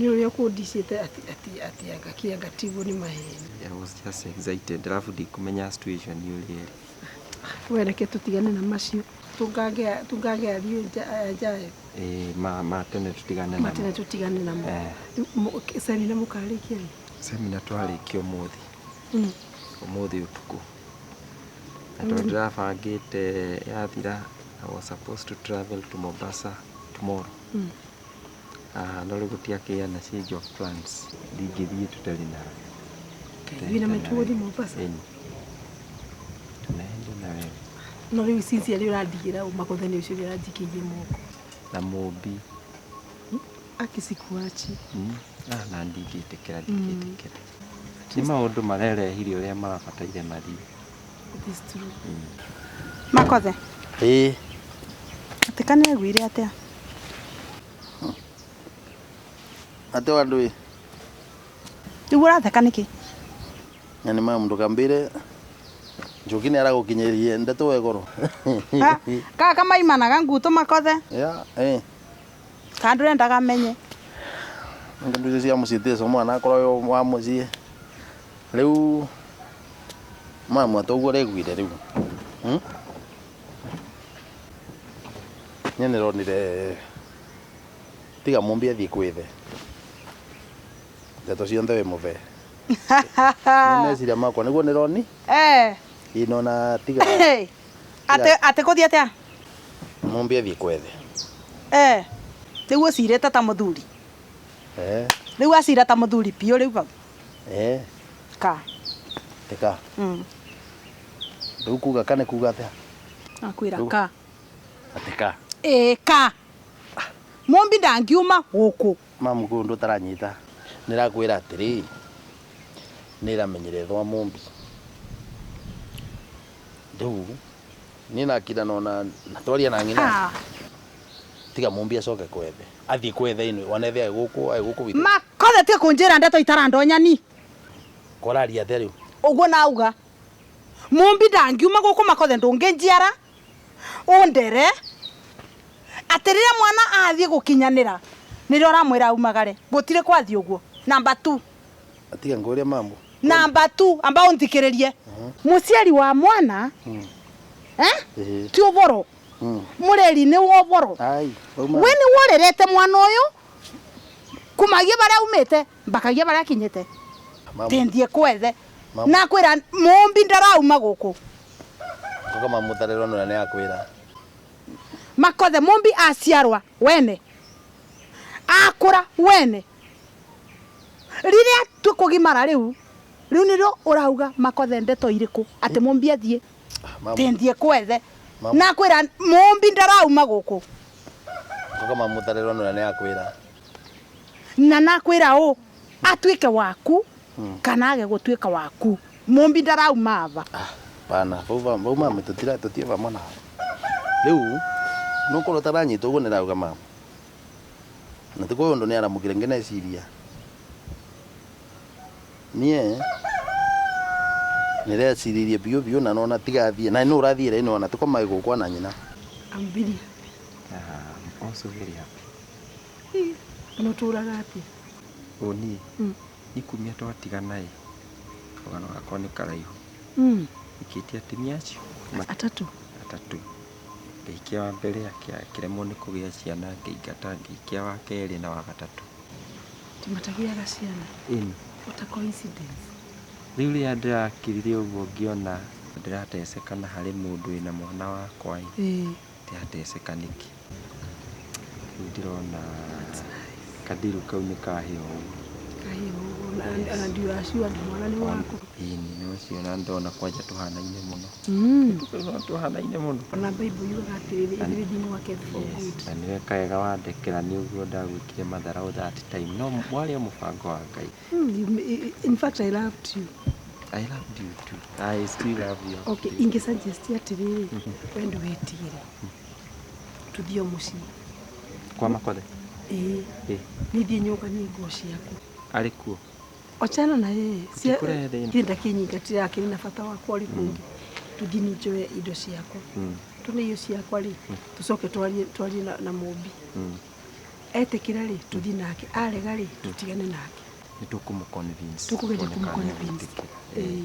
Nĩ ũrĩa ũkũndicĩte atĩ anga kĩanga tiguo nĩ maheni. I was just excited alafu ndikũmenya situation ũrĩa ĩrĩ. We reke tũtigane na macio. Tũngange ariũ njayo. Ĩ ma tene tũtigane namo. Matene tũtigane namo. Eh. Semina mũkarĩkia rĩ? Semina twarĩkia ũmũthĩ. Ũmũthĩ ũtukũ. Na tondũ ndĩrabangĩte yathira, I was supposed to travel to Mombasa tomorrow. No rĩu gũtiakĩa na change of plans. Ndingĩthiĩ tũtarĩ nawe. Wĩna maitũ gũthiĩ Mombasa? Ĩni. Tunaenda na wewe. No rĩu sincerely ũrandigĩra ũ makothe nĩ ũcio ũrĩa ũranjikĩirie moko. Na Mũmbi. Akisikuachi. Na ndingĩtĩkĩra, ndingĩtĩkĩra. Nĩ maũndũ marerehire ũrĩa marabataire mathiĩ. It is true. Makothe Ĩĩ. Atĩ kaneguire atĩa? Atĩ wandũ ĩ. Rĩu ũratheka nĩkĩ? Na nĩ mamu ndũkambĩre Njoki nĩ aragũkinyĩrie ndeto we goro. Ha, Gaka maimanaga nguto makothe Ya, eh. kana ndũrendaga menye. Ndio icio cia mũciĩ tico mwana akorwo wĩ wa mũciĩ. Rĩu mamu ate ũguo ũreguire rĩu. Niĩ nĩronire tiga Mumbi athiĩ kwĩ ithe. Ndeto ciothe wĩ mũbe. Nĩ meciria makwa nĩguo nĩroni. Eh. Ĩ nona tiga Atĩ atĩ kũthiĩ atĩa? Mumbi athiĩ kwethe. Eh. Rĩu ũcirĩte ta mũthuri. Eh. Rĩu acira ta mũthuri biũ rĩu bau. Eh. Ka. Tika. Rĩu kuga ka nĩ kuga atĩa? Akwĩra Rĩu- ka. Atĩ ka. Ĩ ka. Mumbi ndangiuma gũkũ. Mamu kwĩ ũndũ ũtaranyita. Nĩrakwĩra atĩrĩ, nĩramenyire thwa Mumbi. Rĩu niĩ nakira nona na twaria na ng'ina. Ah. Tiga Mumbi acoke kwethe. Athiĩ kwethe inwe wanethe agĩ gũkũ agĩ gũkũ witũ. Makothe tiga kũnjĩra ndeto itarandonyani. Koraria atĩa rĩu? Ũguo nauga. Mumbi ndangiuma gũkũ makothe ndũngĩnjiara. Ũndere. Atĩ rĩrĩa mwana athiĩ gũkinyanĩra nĩrĩo ũramwĩra aumagare. Gũtirĩ kwathiĩ ũguo. Number 2. Tiga ngũrie mamu. Number 2 amba ũnthikĩrĩrie. Mũciari wa mwana eh? Ĩĩ. Ti ũboro. Mũreri nĩ wa ũboro. Ai, wauma. We nĩ worerete mwana ũyũ kumagia barĩa aumĩte mbakagia barĩa akinyĩte. Mamu. Tindie kwethe. Mamu. Nakwĩra Mumbi ndarauma gũkũ. Koka mamu ũtarĩrwo nĩ ũrĩa nĩ akwĩra. Makothe Mumbi aciarwa wene. Akũra wene. Rĩrĩa tũkũgimara rĩu rĩu nĩrĩo ũrauga Makothe ndeto irĩkũ atĩ Mumbi athiĩ. Mamu. Tindie kwethe. Mamu. Nakwĩra Mumbi ndarauma gũkũ. Koka mamu ũtarĩrwo nĩ ũrĩa nĩ akwĩra. Na nakwĩra ũ atuĩke waku kana age gũtuĩka waku. Mumbi ndarauma aba. Pana, vau vau mamu tutira tutie vamwe nawe. Rĩu nũkorwo ũtaranyita ũguo nĩrauga mamu. Na ti kwĩ ũndũ nĩaramũkire ngĩneciria. Niĩ nĩreciririe biũ biũ na nona tiga athiĩ na nĩ ũrathiĩre nĩwona tiko mai gũkwa na nyina. I'm very happy. I'm also very happy. Nũtũraga atĩa? Ũ niĩ ikumia twatigana ĩ rũgano gakwa nĩ karaihu. Ikĩtie atumia acio Atatũ. Atatũ. Ngĩhikia wa mbere akĩremwo nĩ kũgĩa ciana ngĩingata ngĩhikia wa kerĩ na wa gatatũ. Timatagiaga ciana. Ĩni. What a coincidence. Rĩu rĩrĩa ndĩrakirire ũguo ngĩona ndĩrateceka na harĩ mũndũ wĩna mwana wakwa ĩ. Ĩĩ. Ndĩrateceka nĩkĩ? Rĩu ndĩrona kandiru kau nĩ kahĩa ũguo. Kahĩa ũguo and you are sure mwana nĩ waku. Ĩni nĩ ũcio na ndona kwanja tũhanaine mũno. Tũhanaine mũno. Ona Bible yugaga atĩrĩrĩ everything worketh for good. Na nĩ weka wega wandekera nĩ ũguo ndagwĩkire matharau that time. No warĩ o mũbango wa Ngai. In fact I loved you. I loved you too. I still love you. Okay, ingĩ suggest atĩrĩrĩ we ndũgetigĩre. Tũthiĩ o mũciĩ. Kwa Makothe? Ĩĩ. Ĩĩ. Niĩ thiĩ nyũnganie nguo ciaku. Arĩ kuo? Ochana na yeye. Ũtikũrehe thĩna. Thiĩ ndakĩnyingatĩra akĩrĩ na bata wakwa ũrĩ kũngĩ. Tũthiĩ niĩ njoe indo ciakwa. Tune indo ciakwa rĩ, tũcoke twarie na Mumbi. Etĩkĩra rĩ, tũthiĩ nake. Arega rĩ, tũtigane nake. Nĩ tũkũmũ-convince. Tũkũgeria Tuone kana kũmũ-convince. nĩegwĩtĩkĩra. Ĩĩ.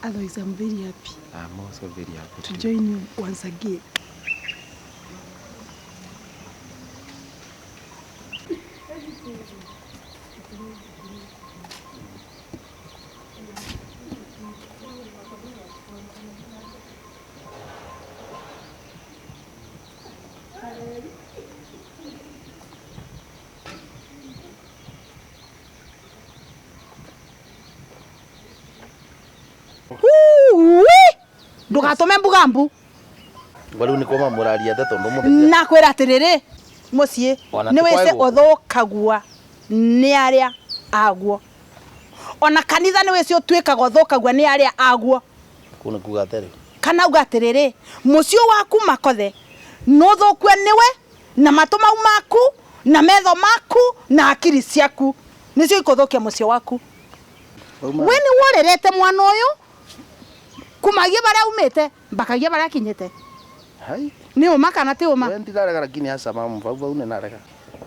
Otherwise I'm very happy I'm also very happy to too. join you once again. Ui! Ndũgatũme mbuga mbu. Kwa rĩu nĩ kwa mamu ũraria atĩa tondũ ũmũthĩ Nakwĩra atĩrĩrĩ mũciĩ Ona nĩ ti kwa wĩce gũkũ. ũthũkagua nĩ arĩa aguo. Ona kanitha nĩ wĩci ũtuĩkaga ũthũkagua nĩ arĩa aguo. Kuu nĩ kuga atĩrĩ. Kana uga atĩrĩrĩ, mũciĩ waku Makothe nũthũkue nĩwe na matũ mau maku na metho maku na akiri ciaku nĩcio ikũthũkia mũciĩ waku. We nĩ worerete mwana ũyũ kumagia baria umĩte mbakagia baria akinyĩte. Hai. Nĩ ũma kana ti ũma? We ndirarega lakini hasa mamu vau vau nĩnarega.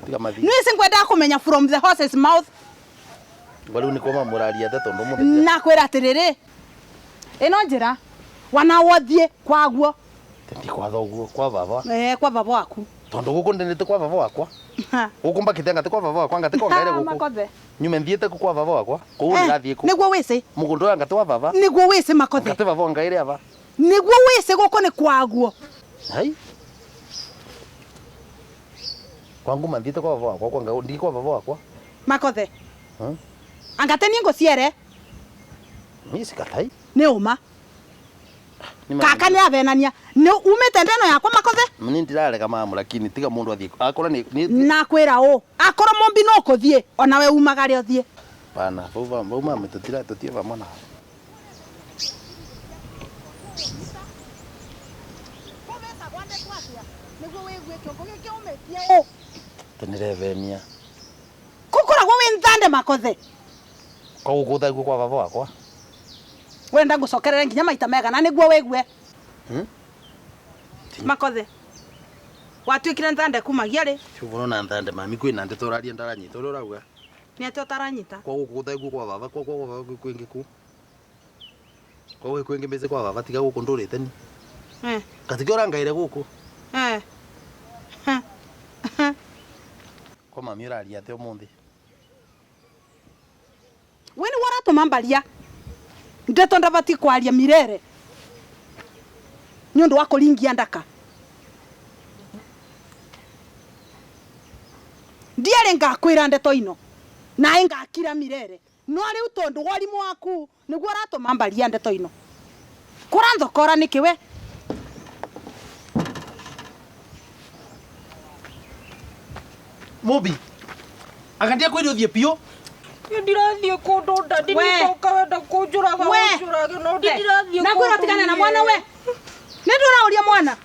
Tiga mathi. Nĩ ngwendaga kũmenya from the horse's mouth. Rĩu nĩ kwa mamũraria ate tondũ mũthĩ. Nakwĩra atĩrĩrĩ, ĩno njĩra wana wothiĩ kwaguo. Ndi kwa thoguo kwa baba. Kwa baba waku. Tondu guku ndinite kwa baba wakwa. Guku mbakite ngati kwa baba wakwa ngati kwa ngaire guku. Makothe. Nyume thiete ku kwa baba wakwa. Kuu ndirathie ku. Niguo wisi. Mugunda uyu ngati wa baba. Niguo wisi Makothe. Ngati baba ngaire aba. Niguo wisi guku ni kwaguo. Hai. Kwangu mathiete kwa baba wakwa kwa ngau ndi kwa baba wakwa. Makothe. Angate ni nguciere. Ni sikatai. Ni uma. Kaka ni avenania ni umite ndeno yakwa Makothe. Ni ndirarega mamu lakini tiga mundu athie akora ni nakwira u akora mumbi no kuthie ona we umagare uthie. Bana vau vau mamu tutira tutie vamwe na. Tinirevenia kukoragwo wi nthande Makothe. Kwa guku kwa baba wakwa. Wenda ngucokerere nginya maita megana niguo wigue. Makothe. Watuikire nthande kumagia ri? Ciugono na nthande mami kwina ndeto uraria ndaranyita uria urauga. Ni atia utaranyita? Kwa guku thaiguo kwa baba kwa kwa baba kwingi ku. Kwa guku kwingi mbese kwa baba tiga guku ndurite ni. Katika urangaire guku. Kwa mami uraria atia umuthi? We ni waratuma mbaria. Ndeto ndabati kwaria mirere. Ni undu wa kuringia ndaka. Ndiare ngakwira ndeto ino. Nae ngakira mirere. No riu tondu warimu waku niguo uratuma mbaria ndeto ino. Kuranthokora niki we? Mubi. Agandia kwiri uthie piu. Ndirathie kundu ndadi nitoka wenda kunjuraga unjurage no ndirathie. Na kwira tigana na mwana we. Ni ndurauria mwana.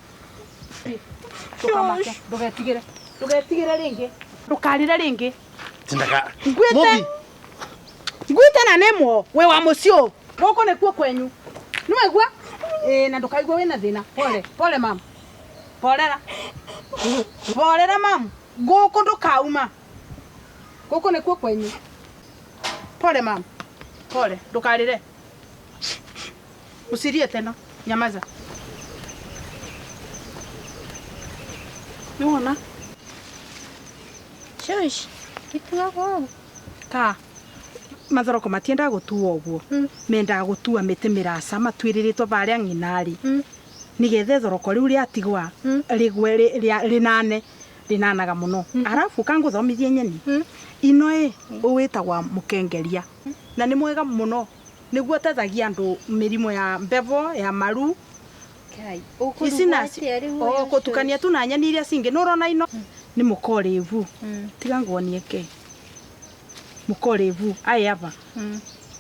Ndukamake, ndugetigire. Ndugetigire ringi. Ndukarire ringi. Tindaka. Ngwite. Ngwite na nemwo we wa mucio. Guku nikuo kwenyu. Niwaigua? Na ndukaigua wina thina. Pole, pole mama. Polera. Polera mama. Guku ndukauma. Guku nikuo kwenyu. Pole mama. Pole, ndukarire. Usirie tena. Nyamaza. Niwona? Shush, gituagwo. Ka. Mathoroko matiendaga gutuo uguo. Mendaga gutua miti miraca matuiriritwo baria ng'inari. Nigetha thoroko riu riatigwa rigwe rinane rinanaga muno. Arafu kanguthomithie nyeni. Ino ĩ uwitagwa mukengeria. Na ni mwega muno. Niguo utethagia andu mirimu ya mbevo ya maru. Ici nacio gutukania tu na nyeni iria cingi nurona ino ni mukorivu. Tiga nguonie ke. Mukorivu ai aba.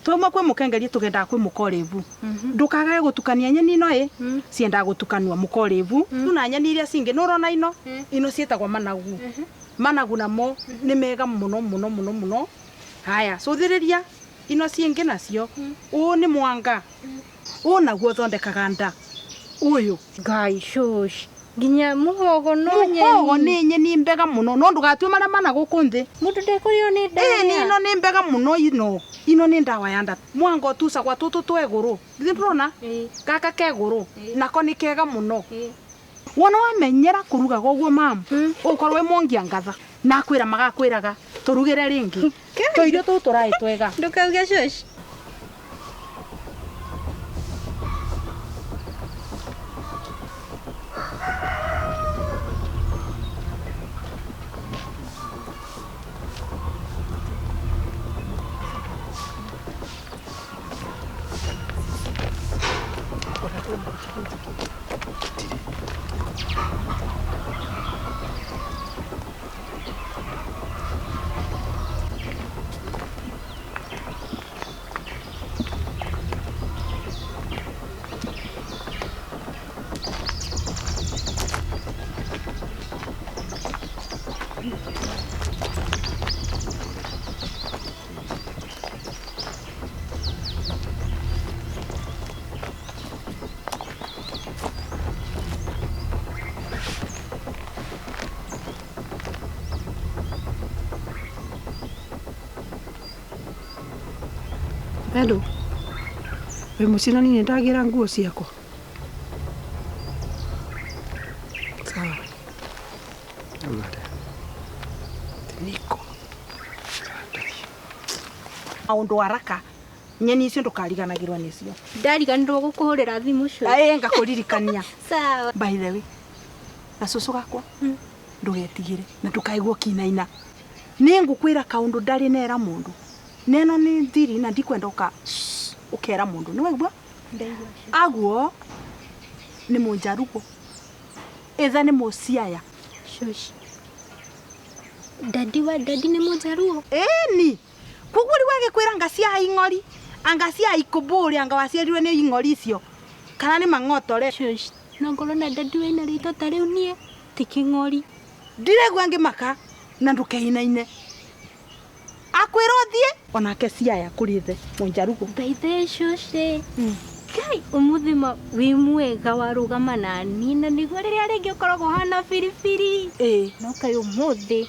Twauma kwi mukengeria tugendaga kwi mukorivu. Ndukagae gutukania nyeni ino ĩ ciendaga gutukanua mukorivu tu na nyeni iria cingi nurona ino ino cietagwa managu. Managu namo ni mega muno muno muno muno. Haya cuthiriria ino cingi nacio uu ni mwanga. Uu naguo uthondekaga nda. Uyu Ngai shush nginya muhogo no nyeni. Muhogo ni nyeni mbega muno no ndugatue maria mana guku nthi. Mundu ndekurio ni ndawa. Ni ino ni mbega muno ino. Ino ni ndawa ya nda. Mwanga utucagwa tutu tweguru. Githĩ ndurona? Gaka keguru nako ni kega muno. Wona wamenyera kurugaga uguo mamu ukorwo wi mwongia ngatha na kwira magakwiraga turugire ringi. Tuirio tu turai twega. Ndukauge shush. Hello. Wĩ mũciĩ na niĩ nĩndagĩra nguo ciakwa. Sawa. Niko. Maundu haraka nyeni icio ndukariganagirwo nicio. Ndariganirwo gukuhurira thimu cio. Ĩĩ ngakuririkania. Sawa. By the way, na cucu gakwa ndugetigire na ndukaigwo kinaina. Ningukwira kaundu ndari nera mundu. Neno ni thiri na ndikwenda uka ukera mundu ni waigua? Ndaigua. Aguo ni munjarugo. Etha ni muciaya. Shush. Dadi wa dadi ni munjaruo. Eni. Koguo riu agikwira anga cia ing'ori, anga cia ikuburi, anga waciarirwe ni ing'ori icio. Kana ni mang'otore. Shush. No ngorwo na dadi wina ritwa ta riu nie ti king'ori. Ndiregua ngimaka na ndukeinaine. Akwira uthie onake ciaya kuri the munjarugo. Baithe shush. Kai umuthi ma wi mwega warugama na ni na niguo riria ringi ukoragwo hana biribiri. Ĩĩ. No kai umuthi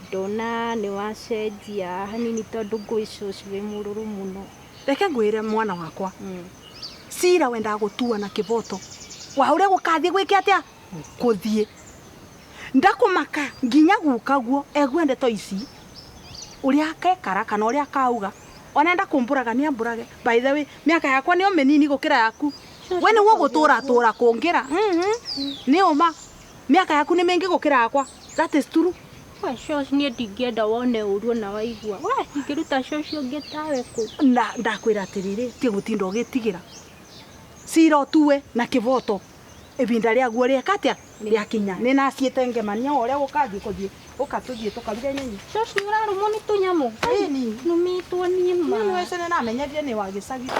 ndona ni wacenjia hanini tondu ngui shush wi mururu muno. Reke ngwire mwana wakwa. Cira wendaga gutua na kiboto. Wa uria gukathie gwike atia? Kuthie. Ndakumaka nginya gukaguo egue ndeto ici. Uria akekara kana uria akauga. Onenda kumburaga ni amburage. By the way, miaka yakwa nio minini gukira yaku. We niguo gutura tura kungira. Ni uma. Miaka yaku ni mingi gukira yakwa. That is true. We shosh nie ndingienda wone uru na waigua. We ingiruta shosh ungi tawe ku. Na ndakwira atiriri, ti gutinda ugitigira. Cira utue na kiboto. Ibinda riaguo rieka atia? Riakinya. Ni naciite ngemania uria gukathie kuthie. Ukatuthie tukaruge nyenyi. Shosh ni urarumwo ni tunyamu. Ĩni. Numitwo ni ma. Ni wece ni namenyerire ni wa gicagi.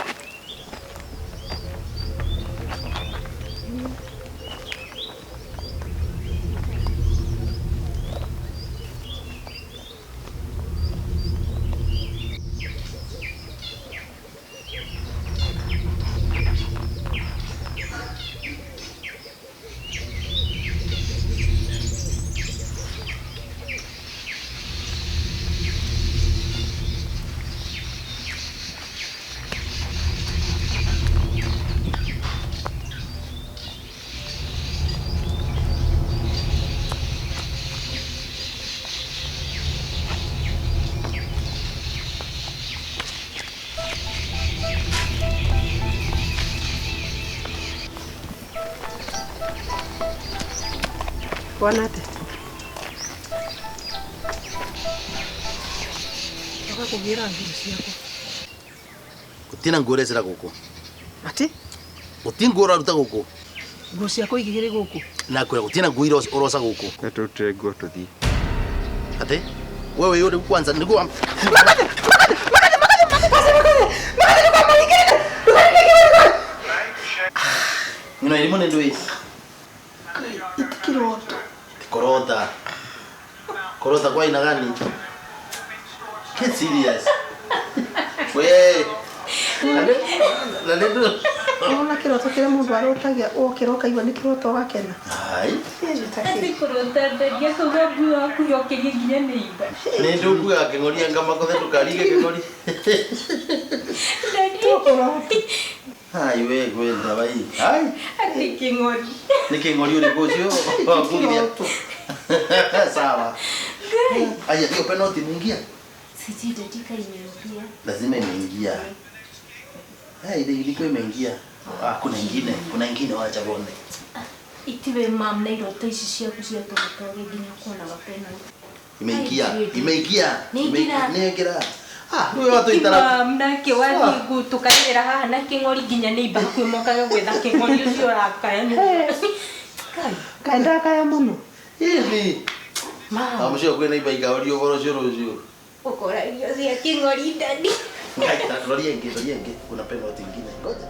Bwana ate. Ndoka kugira nguo ciakwa. Gutina nguo urecera guku. Ati? Guti nguo uraruta guku. Nguo ciakwa igiri guku. Nakwira gutina nguo uroca guku. Turutire nguo tuthie. Ati? Wewe yuri kwanza niguo. Makate! Makate! Makate! Makate! Makate! Makate! Makate! Makate! Ngino irimo ni ndui. Itikiroto. Korota. Korota kwa aina gani? Get serious. We. Na ndio. Ona kiroto kire mundu arotagia okira ukaigua ni kiroto ugakena. Ai. Ati kurota ndengia kuga mbu waku yokirie nginya ni imba. Ni ndukuga king'oria ngamakothe ndukarige king'ori. Ai we gwenda bai. Ai. Ati king'ori. Ni king'ori uriku ucio wakugithia. Sawa. Aya, hiyo penalty imeingia. Sijui dakika imeingia. Lazima imeingia. Ile ilikuwa imeingia. Ah, kuna ingine wacha bonde. Itiwe mam na iroto ici ciaku cia tũgĩtoge nginya kuonaga penalty. Imeingia. Imeingia. Imeingia. Ah, niwe watu itara. Mam nake wathi gutukanĩra haha na kĩng'ori nginya nĩ imba hakuhĩ mokage gwetha kĩng'ori ũcio ũrakaya nĩ. Kai ndakaya mũno. Hivi. Mam. Amucio kwĩna imba ikaũrio ũhoro ũcio rũciũ. Ũkora irio cia kĩng'ori ndani. Ngai, roria ingĩ, roria ingĩ. Kuna penalty ingine. Ngoja.